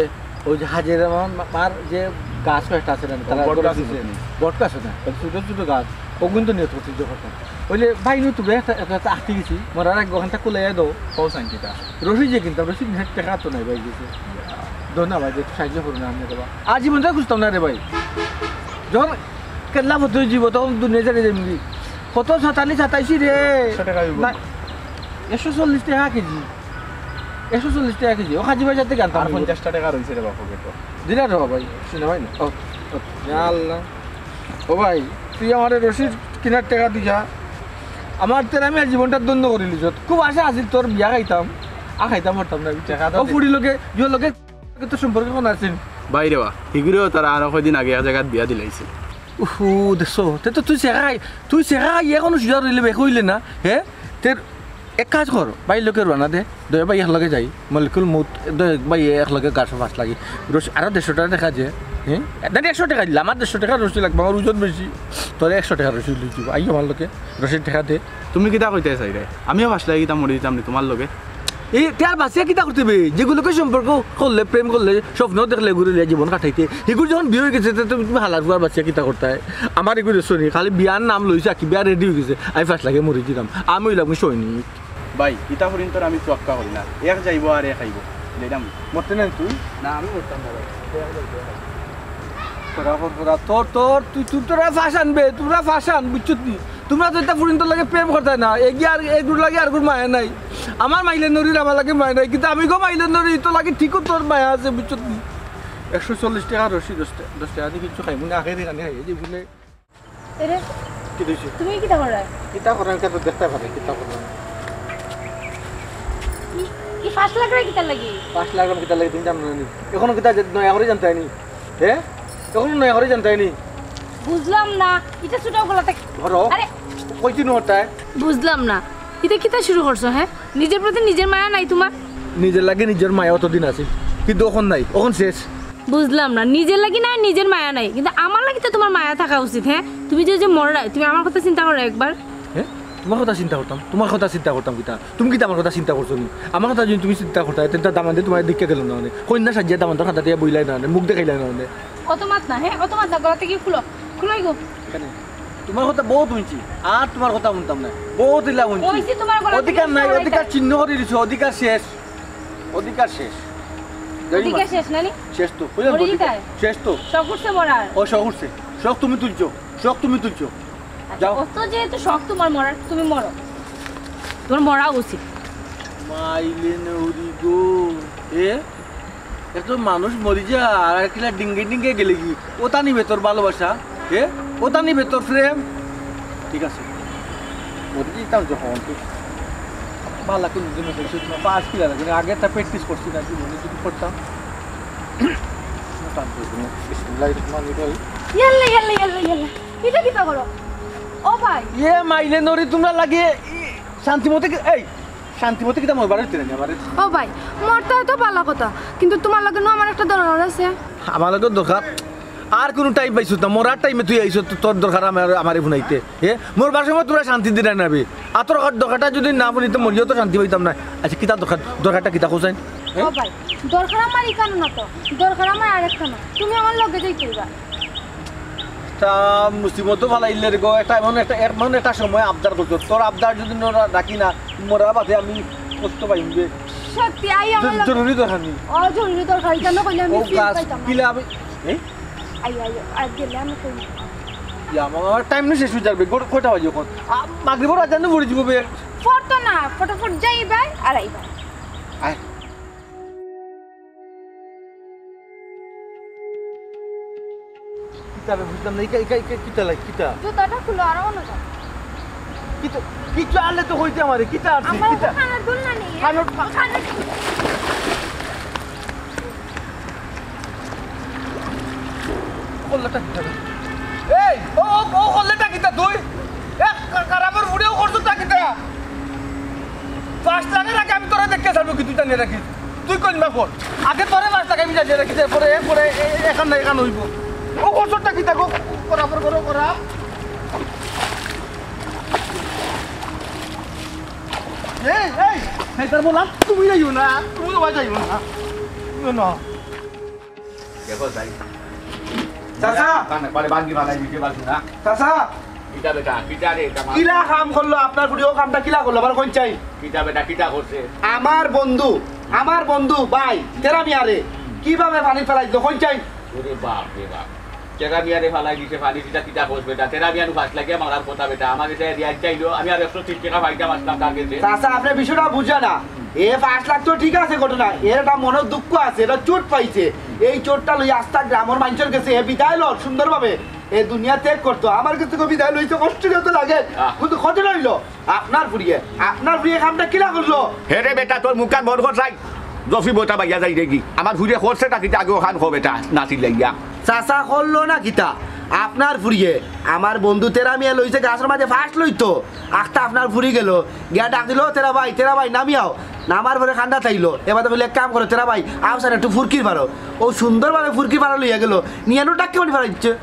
ওই যে হাজেরা মা-, মার যে গাছ কয়েকটা আছে না, ও, তারা বট গাছ আছে নি? বট গাছ না, ওই ছোট ছোট গাছ, ওগুন তো নিয়ত করছি যে করতাম। ওইলে ভাই, নু তোমরা একটা, একটা, একটা আটকে গেছি, মরার আগে ওখানটা কুলাইয়া দাও। কও সাইন কিতা? রশি যে কিনতাম, রশি কিনার টেকা তো নাই ভাই, গেছে। দো না ভাই, একটু সাহায্য করো না, আমি দেবা। আর জীবনটা খুঁজতাম না রে ভাই। যখন কেল্লা ভর্তি জীব, তখন দুনিয়া ছেড়ে যাবি। কত সাতালি সাতাইশি রে। একশো টেকা অইবো। না, একশো চল্লিশ টেকা কেজি। একশো চল্লিশ টেকা কেজি। ও কাজী ভাই যাতে গান আর পারবো। পঞ্চাশটা টেকা রইছে রে বাপ পকেটো। দিলা রে বাবা, ভাই, শুনে ভাই না। ও, ও, ইয়া আল্লাহ। ও ভাই, তুই আমারে রশির কিনার টেকা দিয়া আমার তেরা মিয়ার জীবনটা ধন্য করিলিছত। খুব আশা আছিল তোর বিয়া খাইতাম, আর খাইতাম পারতাম না। টেকা তো ও দে। ফুড়ি লগে, ইয়ো লগে তো সম্পর্ক কোন আছে? বাইরে বা, হিগুরেও তারা আরো কয়দিন আগে এক জাগাত বিয়া দিলাইছে। উহু, দেখছো? তে তো তুই শেখা খাই, তুই শেখা খাই এখনো সুজা রইলে বেক হইলে না, হে? তের এক কাজ কর, ভাই লগে রওনা দে, দুইও ভাই একলগে যাই, মলিকুল মউত, দুইও ভাই একলগে গাছ ফাঁস লাগি, রশি, আরো দেড়শো টেকা দেখা যে, হ্যাঁ, না, দেড়শো টেকা দিলাম, আর দেড়শো টেকা রশি লাগবো, আমার ওজন বেশি, তোরে একশো টেকা রশি লই দিব, আই আমার লগে, রশির টেকা দে। তুমি কিতা কইতায় চাইরায়? আমিও ফাঁস লাগি কিতা মরি দিতাম নি তুমার লগে? এই, তে আর বাঁচিয়া কিতা করতে বে? যেগুলোকে সম্পর্ক করলে, প্রেম করলে, স্বপ্ন দেখলে, ঘুরে লিয়া জীবন কাটাইতে, হিগুর যখন বিয়া অই গেছে, তে তুমি, তুমি হালার ফুয়ার বাঁচিয়া কিতা করতায়? আমার এগুলো শুনি, খালি বিয়ার নাম লইছে, কি বিয়া রেডি অই গেছে, আমি ফাঁস লাগে মরি দিতাম, আমি অইলাম সৈনিক। ভাই, ইতা ফুরিন্তর আমি তোয়াক্কা করি না। এক যাইবো আর এক আইবো। যাইতাম। মরতে নাই তুই? না, আমি মরতাম না ভাই। তোরা ফর ফরা, তোর, তোর, তুই, তুই তোরা ফাঁস আনবে, তোরা ফাঁস আন, বুঝছত নি? তোমরা তো ইতা ফুরিন্তর লগে প্রেম করতায় না। এগিয়ে আর এগুর লগে আর গুর মায়া নাই। আমার মাইলে নরির আমার লগে মায়া নাই, কিন্তু আমি গো মাইলে নরি, তোর লগে ঠিকও তোর মায়া আছে, বুঝছত নি? একশো চল্লিশ টেকা রশি, দশ টেকা, দশ টেকা দি কিচ্ছু খাইমু না, আখেরি খানি খাই, এই যে বুলে। এরে, কি দিছি? তুমি কিতা করায়? কিতা করার, কিতা তো দেখতে পারে, কিতা করার। ই, ই ফাঁস লাগরে কিতা লাগি? ফাঁস লাগরে কিতা লাগি, তুমি জানো না নি? এখনো কিতা যে নয়া করে জানতে হয়নি? হ্যাঁ? এখনো নয়া করে জানতে হয়নি? বুঝলাম না, ইটা ছোট গলা থাকি। ধরো। আরে! কইছি নো তাই? বুঝলাম না, ইটা কিতা শুরু করছো, হ্যাঁ? নিজের প্রতি নিজের মায়া নাই তোমার? নিজের লাগি নিজের মায়া অতদিন আছে, কিন্তু অখন নাই, অখন শেষ। বুঝলাম না, নিজের লাগি নাই, নিজের মায়া নাই, কিন্তু আমার লাগি তো তোমার মায়া থাকা উচিত, হ্যাঁ? তুমি যে, যে মররায়, তুমি আমার কথা চিন্তা করো একবার। হ্যাঁ? তোমার কথা চিন্তা করতাম, তোমার কথা চিন্তা করতাম কিতা? তুমি কিতা আমার কথা চিন্তা করছো নি? আমার কথা যদি তুমি চিন্তা করতায়, তে দামান্দে তোমার দিকে গেল না মানে, কইন্যা সাজিয়া দামান্দর খাতা দিয়া বইলাই না মানে, মুখ দেখাইলাই না মানে। অত মাত না, হ্যাঁ? অত মাত না, গলা থাকি খুলো, খুলো গো। কেনে? তোমার কথা বহুত হুনছি, আর তোমার কথা হুনতাম না, বহুত ইলা হুনছি। কইছি তোমার গলা থাকি অধিকার নাই, খুলো, অধিকার ছিন্ন করি দিছো, অধিকার শেষ, অধিকার শেষ। অধিকার শেষ না নি? শেষ তো, কইলাম তো মরি অধিকার দিতায়? শেষ তো। শখ উঠছে মরার? ও শখ উঠছে, শখ তুমি তুলছো, শখ তুমি তুলছো। আচ্ছা, যাও। অত যেহেতু শখ তোমার মরার, তুমি মরো। তোমার মরা উচিত। মাইলে নৌরি গো, এ? এত মানুষ মরি যা, আর কিলা ডিঙ্গে ডিঙ্গে গেলে কি? ওতা নিবে তোর ভালোবাসা? এ? ওতা নিবে তোর প্রেম? ঠিক আছে। মরি দিতাম যখন তুই। ভালা কোন দিন হইছে, তোমার পাঁচ কিলা লাগে। আগে একটা প্র্যাকটিস করছি না, জীবনে যদি করতাম। বিসমিল্লাহির রহমানির রহিম। ইয়াল্লা, ইয়াল্লা, ইয়াল্লা, ইয়াল্লা। ইটা কিতা করো? ও ভাই। ইয়ে মাইলে নরি তোমরা লাগে, ই, শান্তিমতে কি, এই, শান্তিমতে কিতা মরবার হইতে না আমারে? ও ভাই, মরতে হয়তো ভালা কথা, কিন্তু তোমার লগে নু আমার একটা দরকার আছে। আমার লগে দরকার? আর কোনো টাইম পাইছো না, মরার টাইমে তুই আইছো, তো-, তোর দরকার আমার, আমারে হুনাইতে। এ, মরবার সময় তোমরা শান্তি দিলে না বে। আর তোর দরকারটা যদি না হুনিতে মরিও তো শান্তি পাইতাম না। আচ্ছা, কিতা দরকার? দরকারটা কিতা কোসাইন? ও ভাই, দরকার আমার ইখানো না তো, দরকার আমার আরেকখানো। তুমি আমার লগে যাইতে হইবা। তা মুসিবত ফালাইলে রে গো, একটা এমন একটা, এমন একটা সময় আবদার করছো, তোর আবদার যদি না রাখি না, মরার বাদে আমি কষ্ট পাইমু বে। সত্যি, আই আমার জ-, লগে। জরুরি দরকার নি। ও, জরুরি দরকার, ইখানো কইলে আমি ও ফিল গাছ পাইতাম না। পিলে আমি, এই? আই, আই, আর গেলে আমি কই। ইয়া, আমার, আমার টাইম না শেষ হয়ে যাবে, গো-, কয়টা বাজে এখন? আ, মাগরিবর আজান পড়ে যাবো বে। পড়তো না, ফটাফট যাইবা, আর আইবা। আয়। কিতা বে বুঝলাম না, ইকা, ইকা, ইকা, কিতা লাগ, কিতা? জুতাটা খুলো, আর অন্য যাও। কিতা, কিচ্ছু আনলে তো কইতে আমারে, কিতা আনছি, আমার কিতা? তো কানের দুল না নেই। কানের কানের কল্লাটা কিতা বে? এই, ও, ও, ও কল্লাটা কিতা তুই? এ, কা-, কারামর ফুড়ে ও করছো তা কিতা? পাঁচ লাখের আগে আমি তোরা দেখতে চাইবো কি তুই জানিয়ে রাখিস? তুই কোন ব্যাপার? আগে তোরে পাঁচ লাখ আমি জানিয়ে রাখিস, এরপরে, এরপরে এ-, এ-, এখান না এখান হইব। ও করছোটা কিতা গো? করা পর করো, করা। এই, এই, এই, তার বললাম, তুমি যাইও না, তুমি তো যাইও না। না। দেখো যাই। চাচা! কানে পারে বাঙ্গি বানাই দিতে পারছো না। চাচা! কিতা বেটা, কিতা রে, এটা মা- কিলা কাম করলো আপনার ফুড়ি? ও কামটা কিলা করলো? আবার কোন চাই? কিতা বেটা, কিতা করছে? আমার বন্ধু, আমার বন্ধু ভাই, তেরা মিয়ারে কিভাবে পানি ফেলাই দিল? কোন চাই? ওরে বাপ রে বাপ। তেরা মিয়ারে ফালাই দিছে পানি, কিতা কিতা করছে বেটা? তেরা মিয়ার ফাঁস লাগিয়া মারার কথা বেটা। আমার কাছে রিয়াজ চাইলো, আমি আর একশো তিরিশ টাকা পাইতাম আসলাম তার কাছে। চাচা, আপনি বিষয়টা বুঝা না। এ পাঁচ লাখ তো ঠিক আছে ঘটনা, এর একটা মনের দুঃখ আছে, এটা চোট পাইছে। এই চোটটা লই আস্তা গ্রামের মানুষের কাছে এ বিদায় লর সুন্দরভাবে। এ দুনিয়া ত্যাগ করতো, আমার কাছ থেকে বিদায় লইতে কষ্ট যত লাগে, আহ। কিন্তু ক্ষতি রইল আপনার ফুড়িয়ে, আপনার ফুড়িয়ে কামটা কিলা করলো? হে রে বেটা, তোর মুখখান বন্ধ কর চাই। জফি বইটা বাইয়া যাই রে কি? আমার ফুড়িয়ে করছে তা কিতা আগে ওখান কো বেটা, না চিল্লাইয়া। চাচা করলো না কিতা? আপনার ফুরিয়ে আমার বন্ধু তেরা মিয়া লইছে গাছর মাঝে ফাঁস লইতো, আখতা আপনার ফুরি গেল, গিয়া ডাক দিল, "তেরা ভাই, তেরা ভাই, নামিয়াও।" নামার পরে কান্দাত আইলো, এবার তো বলে, "এক কাম করো, তেরা ভাই, আও স্যার, একটু ফুরকির পারো।" ও সুন্দরভাবে ফুরকির পারো লইয়া গেল, নিয়ানো ডাক্কে মারি ফালাই দিচ্ছে।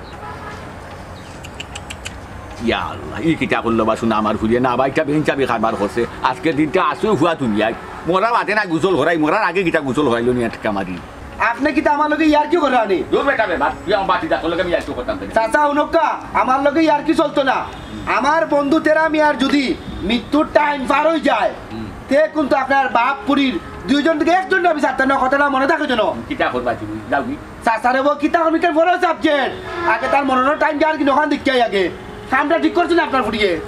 ইয়া আল্লাহ, ই কিতা করলো বা শুনা আমার ফুরিয়ে, না ভাইটা বেঞ্চাবি কারবার করছে। আজকের দিনটা আসু হুয়া দুনিয়ায়, মরা বাদে না গোসল করাই, মরার আগে কিতা গোসল করাইলো নিয়া টেক্কা মারি। আপনি কিতা আমার লগে ইয়ার্কি কররা নি? দূর বেটা বে, বাদ, তুই আমার বাতি যা, তোর লগে আমি ইয়ার্কি করতাম কেনে? চাচা, হুনক্কা, আমার লগে ইয়ার্কি চলতো না। আমার বন্ধু তেরা মিয়ার যদি মৃত্যুর টাইম পার হই যায়, হুম। তে কিন্তু আপনার বাপ পুরির দুইজন থেকে একজন আমি ছাড়তাম না, কথাটা মনে থাকে যেন। কিতা করবা তুমি? যাও কি? চাচারে বউ কিতা করবি, তার বড় সাবজেক্ট। আগে তার মরণের টাইম যার কি দোকান দিকে আগে। কামটা ঠিক করছেন আপনার ফুরিয়ে।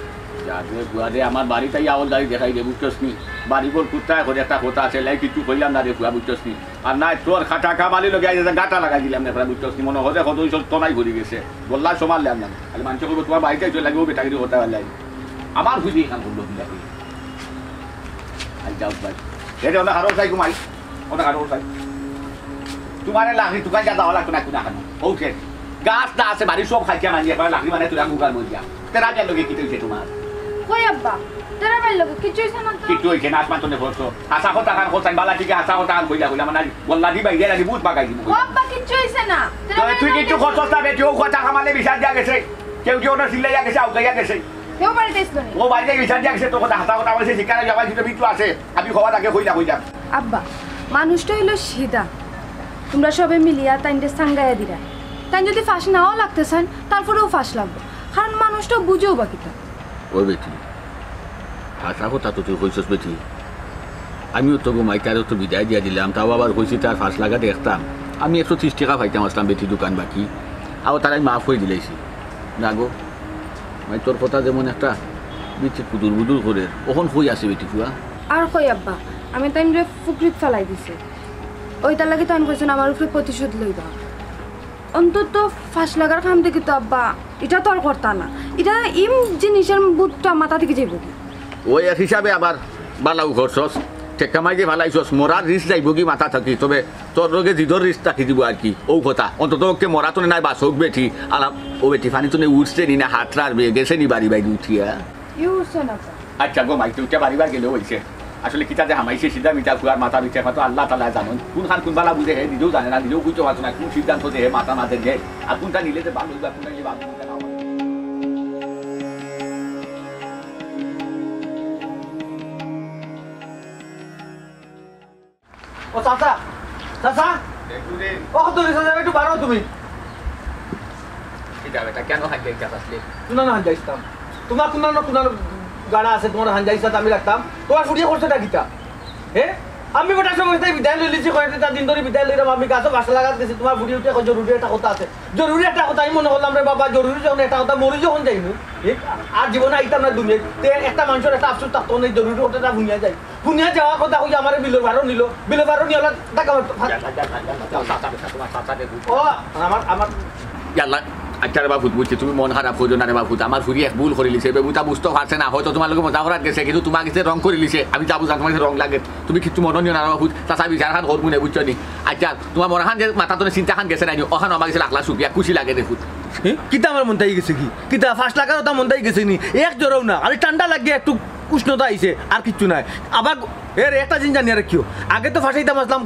যা রে বুয়া রে, আমার বাড়িত আইয়া আওলদারি দেখাই দে, বুঝছস নি? বাড়ি ঘর কুত্তায় করে একটা কথা আছে, লাই কিছু কইলাম না রে বুয়া, বুঝছস নি? আর না তোর খাটা কামালি লগে আইয়া গাটা লাগাই দিলাম না, বুঝছস নি? মনে হয় কত ওই সব তনাই ঘুরি গেছে, বললা সমান লেন না। খালি মানুষে কইবো, "তোমার বাড়িতে চলে লাগবে, ও বেটাগিরি করতে পারলে।" আমার বুঝি এখান করলো কি লাগে? আই যাও ভাই। এটা ওটা হারো চাই ঘুমাই, ওটা হারো চাই। তোমার এই লাকড়ি দোকান যা যাওয়া লাগতো না, কোনো হানো। ও শেষ। গাছ না আছে, বাড়ির সব খাইছে মানি, একবার লাকড়ি বানাই তোরা মুগার মধ্যে। তেরা গেল গিয়ে কি হইছে তোমার? কই আব্বা, তেরা ভাইর লগে কিচ্ছু হইছে না তো। কিচ্ছু হইছে না, আসমান তনে পড়ছো। হাসা কথা কান কথা, বালা ঠিক হাসা কথা কান কইলা কইলা, মানে, বললা দি ভাই, গেলা দি বুঝ বাগাই দিব। ও আব্বা, কিচ্ছু হইছে না। তেরা তো ভাইর তুই লগে কিচ্ছু কিচ্ছু করছস না, বেটি, ও কথা কামালে বিচার দিয়া গেছে। কেউ কেউ না চিল্লাইয়া গেছে, আউকাইয়া গেছে। কেউ বাড়িতে আসলো নি? ও বাড়িতে বিচার দিয়া গেছে, তোর কথা হাসা কথা বলছে, শিকারে যাওয়া কিছু বিচ্ছু আছে। আমি খবর তাকে কইলা কইলা। আব্বা, মানুষটা হইলো সিধা। তোমরা সবে মিলিয়া তাইনরে সাঙ্গাইয়া দিরা। তাইন যদি ফাঁস নাও লাগতে চান, তারপরেও ফাঁস লাগবো। কারণ মানুষটা বুঝেও বা কিতা। ও বেটি, হাছা কথা তো তুই কইছস বেটি। আমিও তো ঘুমাই, তারে তো বিদায় দিয়া দিলাম, তাও আবার কইছি তার ফাঁস লাগা দেখতাম। আমি একশো ত্রিশ টেকা পাইতাম আসলাম বেটি দোকান বাকি। আও তারাই মাফ করি দিলাইছি। না গো, মাই তোর কথা যেমন একটা বিচ্ছি কুদুর বুদুর করে, অখন কই আছে বেটি ফুয়া? আর কই আব্বা, আমি তাইনরে ফুকরিত ফালাই দিছি। ওইটার লাগি তাইন কইছইন আমার উপরে প্রতিশোধ লইবা। অন্তত ফাঁস লাগার কাম দেখি তো আব্বা, ইটা তো আর করতা না। ইটা ইম জিনিসের ভূতটা মাথা থাকি যাইবো কি? ওই এক হিসাবে আবার বালাউ করছস, টেক্কা মাইজে ফালাইছস, মরার রিস্ক যাইবো কি মাথা থাকি, তবে তোর লগে জিদর রিস্ক থাকি দিব আর কি, ও কথা। অন্তত ওকে মরা তো নাই, বাঁচউক বেটি, আলাম, ও বেটি, পানি তো নেই উঠছে নি না, হাত রাখবে, গেছে নি বাড়ি বাইরে উঠিয়া? ইউ উঠছে না তো। আচ্ছা গো মাই, তুই উঠে বাড়ি বার গেলেও হইছে। আসলে কিতা যে হামাইছে সিধা মিঠা ফুয়ার মাথা পিছে, তো আল্লাহ তাআলা জানেন। কোন খান কোন বালা বুঝে হে নিজেও জানে না, নিজেও বুঝতে পারছে না কোন সিদ্ধান্ত যে হে মাথা মাঝে নেয়, আর কোনটা নিলে যে ভালো হইবে, আর কোনটা নিলে ভালো হইবে না। ও চাচা, চাচা, ও কত দিন চাচা, একটু বাড়াও তুমি। কিতা বেটা, কেন হাত যাইতে আসলে? কুনানো হাত যাইতাম? তোমার কুনানো, কুনানো গাড়া আছে, তোমার হাত যাইতা আমি রাখতাম। তোমার ফুরিয়ে করছে না কিতা? হে? আমি বেটা সব তাই বিদায় লইলিছি, কয়েকটা দিন ধরে বিদায় লইলাম। আমি গাছও বাসা লাগাত গেছি, তোমার ফুরিয়ে উঠে কয়, "জরুরি একটা কথা আছে।" জরুরি একটা কথা, আমি মনে করলাম, রে বাবা, জরুরি যখন একটা কথা, মরি যখন যাইমু, এ, আর জীবনে আইতাম না দুনিয়ায়। তে একটা মানুষের একটা আফসোস থাকতো না, এই জরুরি কথাটা শুনিয়া যাই। শুনিয়া যাওয়ার কথা কইয়া আমারে বিলর বারো নিল, বিলর বারো নিয়ে ওলা টাকা মারতো। ও, আমার, আমার ইয়াল্লা, আচ্ছা রে বাপুত, বুঝছি, তুমি মন খারাপ করিও না রে বাপুত। আমার ফুরি এক ভুল করিলিছে, বেবুতা বুঝতে পারছে না, হয়তো তোমার লগে মজা করাত গেছে, কিন্তু তোমার গেছে রং করিলিছে। আমি যা বুঝলাম, তোমার গেছে রং লাগে, তুমি কিচ্ছু মনে নিও না রে বাপুত। চাচা বিচার খান করবো না, বুঝছো নি? আচ্ছা, তোমার মনে খান যে মাথা তো চিন্তা খান গেছে নাই নি, ওখানে আমার গেছে লাখ লাখ শুক্রিয়া, খুশি লাগে রে পুত। হে? কিতা আমার মন তাই গেছে কি? কিতা ফাঁস লাগার ওটা মন তাই গেছে নি? এক জোরেও না, খালি ঠান্ডা লাগে, একটু উষ্ণতা আইছে, আর কিচ্ছু নাই। আবার এর একটা জিনিস জানিয়া রাখিও, আগে তো ফাঁসাইতাম আসলাম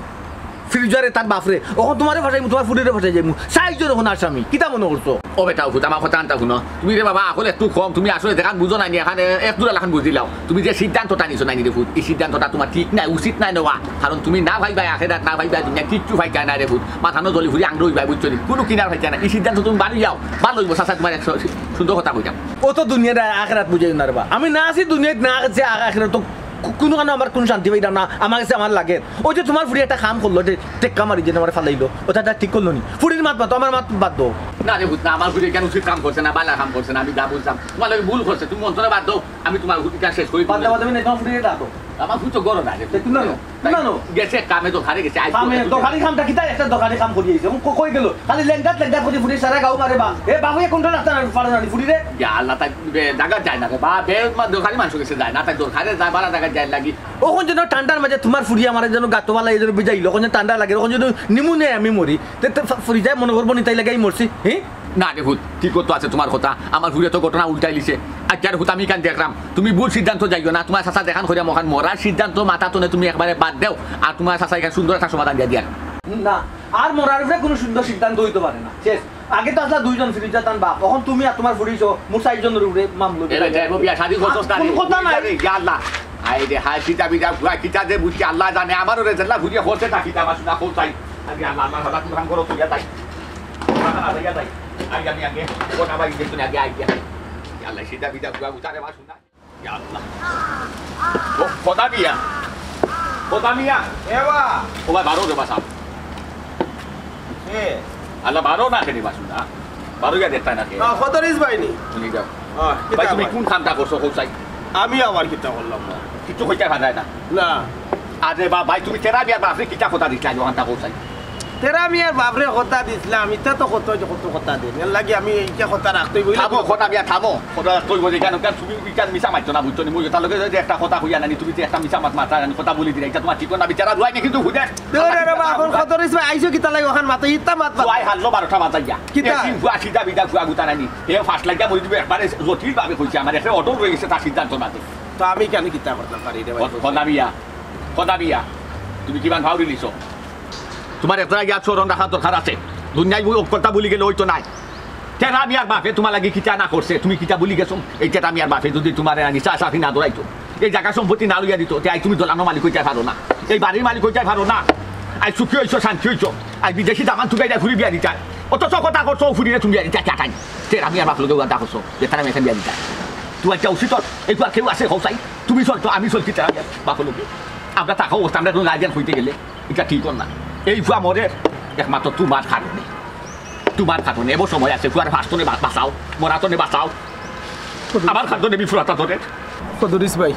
ফিরোজারে, তার বাপরে, ওখান তোমারে ফাঁসাইমু, তোমার ফুরিরে ফাঁসাই যাইমু, চাইরজন ওখানে আসামি, কিতা মনে করছো? ও বেটা, ও পুত, আমার কথা আনতা শুনো। তুমি রে বাবা, আসলে একটু কম, তুমি আসলে দেখান বুঝো নাই নি, এখানে এক দুরা লাখান বুঝিলাও। তুমি যে সিদ্ধান্তটা নিছো নাই নি রে পুত, এই সিদ্ধান্তটা তোমার ঠিক নাই, উচিত নাই নেওয়া। কারণ তুমি না ভাইবা আখেরাত, না ভাইবা দুনিয়া, কিচ্ছু পাইতা না রে পুত। মাথা ন জ্বলি ফুরি আংড়ো হইবা, বুঝছো নি? কোনো কিনার পাইতা না। এই সিদ্ধান্ত তুমি বারো যাও, ভালো হইবো, চাচা, তোমার একশো সুন্দর কথা কইতাম। ও তো দুনিয়ার আখেরাত বুঝাই না রে বা। আমি না আছি দুনিয়াত, না আছে আখেরাত, তো কু-, কোনো কারণে আমার কোনো শান্তি পাইতাম না। আমার গেছে আমার লাগে। ওই যে তোমার ফুরি একটা কাম করলো, যে টেক্কা মারি যে আমার ফালাইলো, ওটা একটা ঠিক করলো নি? ফুরির মাত মাতো, আমার মাত বাদ দাও। না রে পুত, না, আমার ফুরি কেন উচিত কাম করছে না, বালা কাম করছে না, আমি যা বুঝলাম। তোমার লগে ভুল করছে, তুমি মন্ত্র বাদ দাও, আমি তোমার ইটা শেষ করি বাদ দাও, বাদ দাও, না, তোমার ফুরিরে ডাকো। আমার ফুত তো গরম আছে। তে কুনানো, কুনানো? গেছে কামে দরকারে গেছে, আইজ কামে, দরকারি কামটা কিতা? একটা দরকারি কাম করি আইছে। ও ক-, কই গেল? খালি লেংটাত লেংটাত করি ফুরি সারা গাঁও মারে বা। এ বাবু, এ কোনটা রাস্তা না পারে না ফুরি রে? ইয়া আল্লাহ, তাই বে-, জাগা যায় না রে বা, বে-, মা-, দরকারি মানুষ গেছে যায় না, তাই দরকারে যায়, বালা জাগা যায় লাগি। ওখান যেন ঠান্ডার মাঝে তোমার ফুরি আমার যেন গাতো বালা এই যেন বিজাইল, ওখান যেন ঠান্ডা লাগে, ওখান যেন নিমু নেই আমি মরি। তে, তে ফা-, ফুরি যায় মনে করবো নি তাই লাগাই মরছি, হ্যাঁ? না রে পুত, ঠিক তো আছে তুমার কথা। আমার ফুড়িয়ে তো ঘটনা উল্টাইলিছে। আইচ্ছা রে পুত, আমি ইখান দেখরাম, তুমি ভুল সিদ্ধান্ত যাইও না। তুমার চাচা যেখান কইরা মখান মরার সিদ্ধান্ত মাথা তনে তুমি একবারে বাদ দেও। আর তুমার চাচা ইখান সুন্দর একটা সমাধান দিয়া দিয়ার। না, আর মরার উপরে কুনু সুন্দর সিদ্ধান্ত অইতো পারে না। শেষ। আগে তো আছলা দুইজন ফিরিজা তান বাপ, অখন তুমি আর তুমার ফুড়ি সহ মোট চাইরজনর উপরে মামলা এরে দিলাইলা। যাইবো বিয়া শাদি করছস না রে? কুনু কথা নাই। ইয়া আল্লাহ। আইরে হায়, কিতা বিয়া ফুয়া, কিতা যে বুঝছি আল্লায় জানে। আমারও রে যেলা ফুড়িয়ে করছে তা কিতা আমার শুনা কও চাই। আগে আল্লাহ, আল্লাহ, আল্লাহ, কুরআন করো তুই তাই। আগে আমি আগে, কোন আবার ইঞ্জেকশন আগে আগে। ইয়া আল্লাহ, সিধা বিধা ফুয়া উতারে মাসু না। ইয়া আল্লাহ। ও, খোদা মিয়া। খোদা মিয়া। এ বা। ও ভাই, বারো রে বাসা। এ। আল্লাহ, বারো না খেলে বাসু না। বারো ইয়া দেখতায় না খেয়ে। না, খোদরিস ভাই নি। শুনি যাও। আহ, ভাই, কিতা তুমি ভাই? কোন কামটা করছো, কও চাই? আমি আবার কিতা করলাম ভাই? কিচ্ছু কইতে পারায় না। না। আরে বা ভাই, তুমি তেরা মিয়ার বাপরে কিতা কথা দিছলা, অখানটা কও চাই? তেরা মিয়ার বাপরে কথা দিছলাম, ইতা তো কত, কত কথা দিন। এর লাগি আমি ইটা কথা রাখতে বই থামো, কথা মিয়া, থামো। কথা রাখতে বই কেন? কেন তুমি ইটা মিছা মারছো না, বুঝছো নি? মুই তার লগে যে একটা কথা কইয়া নানি, তুমি যে একটা মিছা মাত মারতা, আমি কথা বলি দিলাই, ইটা তুমার ঠিক না, বিচারা দুয়াই নি কিন্তু হুদে। দেখো রে, রে বা, অখন খোদরিস ভাই, আইছো কিতা লাগি অখান মাতো, ইতা মাত মাত। ভাই, হারলো বারোটা বাজাইয়া। কিতা? একদিন ফুয়া সিধা বিধা ফুয়া গুতা নানি। এ ফাঁস লাগিয়া মরি দিবো, একবারে জটিল ভাবে কইছে আমার, একটা অটল রয়ে গেছে তার সিদ্ধান্ত মাঝে। তো আমি কেন কিতা করতাম পারি রে ভাই? খোদা মিয়া, খোদা মিয়া, তুমি কিমান ভাউরি লিছো? তুমার একটা ইয়া স্মরণ রাখার দরকার আছে। দুনিয়ায় ওই কথা বলি গেলে অইতো নায়। তেরা মিয়ার বাপে তুমার লাগি কিতা না করছে, তুমি কিতা বলি গেছো? এই তেরা মিয়ার বাপে যদি তুমারে আনি চা চাকরি না ধরাইতো, এই জাগা সম্পত্তি না লইয়া দিত, তে আই তুমি দোলানো মালিক অইতায় পারো না, এই বাড়ির মালিক অইতায় পারো না। আই সুখী অইছো, শান্তি অইছো, আই বিদেশি দামান তুকাইয়া ফুড়ি বিয়া দিতায়। অথচ কথা করছো, ফুড়িরে তুমি বিয়া দিতায় চাটাই। তেরা মিয়ার বাপ লগে ওয়াদা করছো যে তারা মেয়েকে বিয়া দিতায়। তুই একটা উচিত, এই তো আর কেউ আছে, কও চাই? তুমি চলতো, আমি চলছি, তেরা মিয়ার বাপ লগে। আমরা থাকা অবস্থা, আমরা কোনো গার্জিয়ান হইতে গেলে ইটা ঠিক অর না। এই ফুয়া মরে একমাত্র তুমার কারণে। তুমার কারণে। এবার সময় আছে, ফুয়ার ফাঁস তনে বা-, বাঁচাও, মরা তনে বাঁচাও। আমার কারণে বিফুরাতা ধরে। খোদরিস ভাই,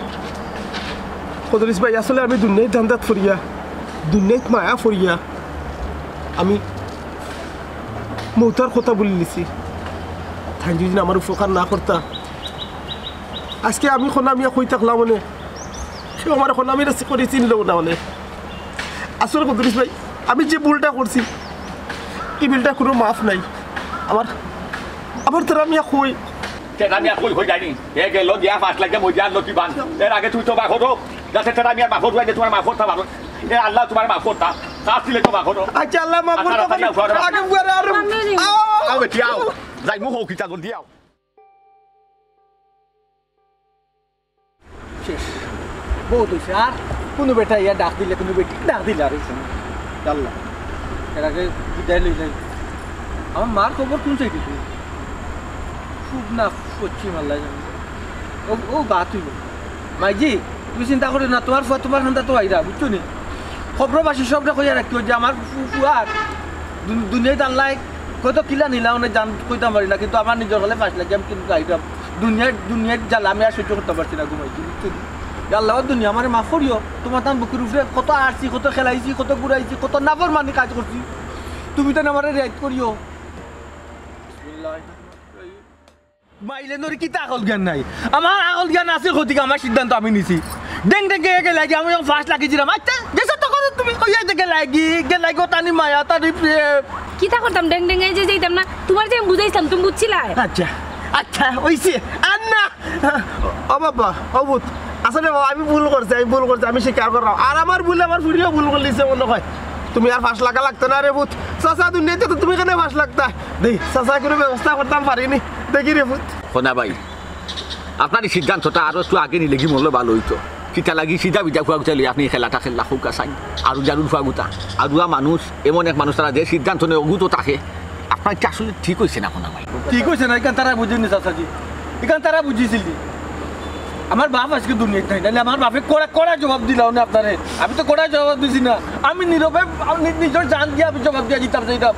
খোদরিস ভাই, আসলে আমি দুনিয়ার ধান্দাত পড়িয়া, দুনিয়ার মায়া পড়িয়া আমি মৌতার কথা বলি নিছি। তাই যদি আমার উপকার না করতা, আজকে আমি খোদা মিয়া কই থাকলাম মানে, কেউ আমার খোদা মিয়া রাস্তা করে চিনলেও না মানে। আসলে খোদরিস ভাই, আমি যে ভুলটা করছি, এই ভুলটা কোনো মাফ নাই। আমার, আমার তেরা মিয়া কই? তেরা মিয়া কই হই যায়নি? এ গেল গিয়া ফাঁস লাগে মজিয়ার লতি বান। এর আগে তুই তো বাঘ হতো, যাতে তেরা মিয়ার বাঘ হতো, তুমার মাফ করতে পারো। এ আল্লাহ তুমার মাফ করতা, শাস্তি লেগে বাঘ হতো। আচ্ছা, আল্লাহ মাফ করতা পারে। আগে বুয়ারে আরো, আও, আও বেটি, আও। যাই মুখ হোক, ইটা জলদি আও। শেষ। বহুত অইছে। আর কুনু বেটা ইয়া ডাক দিলে, কুনু বেটি ডাক দিলে আর অইছে না। আল্লাহ। এর আগে বিদায় লই যাই। আমার মার খবর কোন সাইডে তুই? খুব না পশ্চিম আল্লাহ জানে। ও, ও বা তুই বল। মাইজি, তুমি চিন্তা করিও না, তুমার ফুয়া তুমার কান্দাত আইরা, বুঝছো নি? খবরবাসী সবরে কইয়া রাখিও যে আমার ফু-, ফুয়ার দুন-, দুনিয়াত আল্লাহ কত কিলা নিলা, অনে জান কইতাম পারি না, কিন্তু আমার নিজর হলে পাঁচ লাখ আমি কিন্তু আইতাম। দুনিয়ার, দুনিয়ার জ্বালা আমি আর সহ্য করতাম পারছি না, ঘুমাইছি, বুঝছো নি? ইয়া আল্লাহ, ও দুনিয়া, আমারে মাফ করিও। তুমার তান বুকুর উপরে কত আরছি, কত খেলাইছি, কত ঘুরাইছি, কত নাফরমানি কাজ করছি। তুমি তান আমারে রেহাই করিও। বিসমিল্লাহ। মাইলে নরি কিতা আকল জ্ঞান নাই? আমার আকল জ্ঞান আছে, ক্ষতিকে আমার সিদ্ধান্ত আমি নিছি। ডেং ডেং গে গে লাগি আমি ফাঁস লাগি দিলাম। আচ্ছা, গেছো তো কত তুমি কইয়া যে গে লাগি, গে লাগি ও তানি মায়া, তানি প্রেম। কিতা করতাম ডেং ডেং এই যে যাইতাম না, তুমার যে আমি বুঝাইছিলাম, তুমি বুঝছিলা? আচ্ছা, আচ্ছা, অইছে। আর না। ও বাবা, ও পুত, আসলে বাবা, আমি ভুল করছি, আমি ভুল করছি, আমি স্বীকার করলাম। আর আমার ভুলে আমার ফুড়িও ভুল করলিছে মনে হয়। তুমি আর ফাঁস লাগা লাগতো না রে পুত। চাচা দুনিয়াতে তো তুমি কেনে ফাঁস লাগতা? দেই, চাচা কোনো ব্যবস্থা করতাম পারিনি। দেখি রে পুত। খোদা ভাই, আপনার এই সিদ্ধান্তটা আরো একটু আগে নিলে কি মরলে ভালো হইতো। কিতা লাগি সিধা বিধা ফুয়া গুতা লই আপনি এই খেলাটা খেললা, খুব কাছাই। আরু জারুর ফুয়া গুতা, আরুয়া মানুষ, এমন এক মানুষ তারা যে সিদ্ধান্ত নেয়, অগুতো থাকে। আপনার কি আসলে ঠিক হইছে না, খোদা ভাই? ঠিক হইছে না, ইখান তারা বুঝেনি চাচাজি, ইখান তারা বুঝিছিল নি। আমার বাপ আজকে দুনিয়াত নাই, নাহলে আমার বাপে কড়া, কড়া জবাব দিলাম না আপনারে। আমি তো কড়া জবাব দিছি না, আমি নীরবে, আমি নি-, নিজর জান দিয়া আমি জবাব দিয়া দিতাম চাইতাম।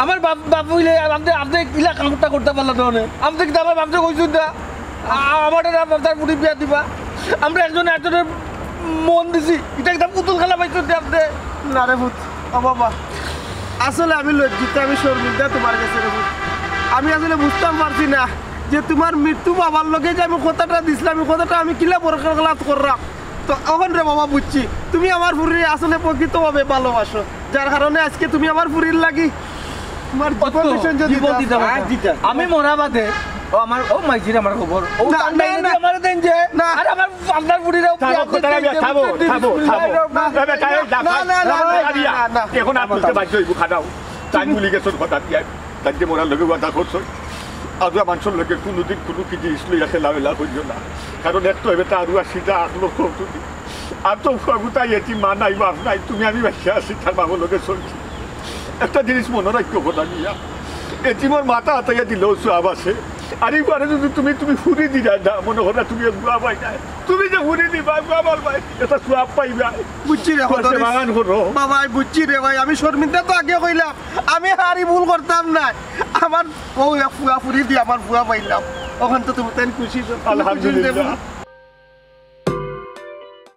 আমার বাপ, বাপ হইলে আপনি, আপনি ইলা কামটা করতে পারলা না অনে। আপনি কিন্তু আমার বাপরে কইছুন না, আ-, আমার আর আপনার বুড়ি বিয়া দিবা। আমরা একজনে একজনের মন দিছি, ইটা কিন্তু পুতুল খেলা পাইছুন না আপনি। না রে পুত, ও বাবা, আসলে আমি লজ্জিত, আমি শর্মিন্দা তোমার গেছে রে পুত। আমি আসলে বুঝতাম পারছি না যে তোমার মৃত্যু বাবার লগে যে আমি কথাটা দিছিলাম, এই কথাটা আমি কিলা বরকরাত করলাম। তো অখন রে বাবা বুঝছি, তুমি আমার ফুরিরে আসলে প্রকৃতভাবে ভালোবাসো, যার কারণে আজকে তুমি আমার ফুরির লাগি তোমার জীবন অত বিসর্জন জীবন দিতে দিতে হবে। আর দিতে। আমি মরা বাদে ও আমার, ও মাইজির আমার খবর। ও না, তার না, নাইলে না। আমার দেন যে, না। আর আমার আপনার বুড়িরাও থামো, বিয়া কথা দিতে বিয়া, দিতে থামো, দিতে থামো, দিতে থামো। না, না, না, না, না, না, না, না। এখন আর তুলতে বাধ্য হইব, খাটাও। তাই মুলি গেছর কথা দিয়া, তাই যে মরার লগে ওয়াদা করছো। আজুয়া মানুষের লগে কোনোদিন কোনো কি জিনিস লইয়া খেলামেলা করিও না। কারণ এক তো এবার আরুয়া সিধা আখলো কৌতুকি। আর তো ফুয়াগুতা এটি মা নাই, বাপ নাই, তুমি আমি বাচ্চা আছি, তার বাবার লগে চলছি। একটা জিনিস মনে রাখিও কথা দিয়া, এটিমর মাথা আতাইয়া দিলেও সব আছে। আর এই বারে যদি তুমি, তুমি ফুরি দিলা না, মনে করো তুমি বুয়া পাই না, তুমি যে ফুরি দিবা, বুয়া পাই, এটা সব পাইবা। বুঝছি রে, কইছে কথা বাগান করো। বাবা, আমি বুঝছি রে ভাই, আমি শর্মিন্দা তো আগে কইলাম, আমি হারি ভুল করতাম না। আমার বউ এক ফুয়া ফুরি দি আমার ফুয়া পাইলাম, ওখান তো তুমি তাই খুশি তো, তুমি খুশি আলহামদুলিল্লাহ। দেবো।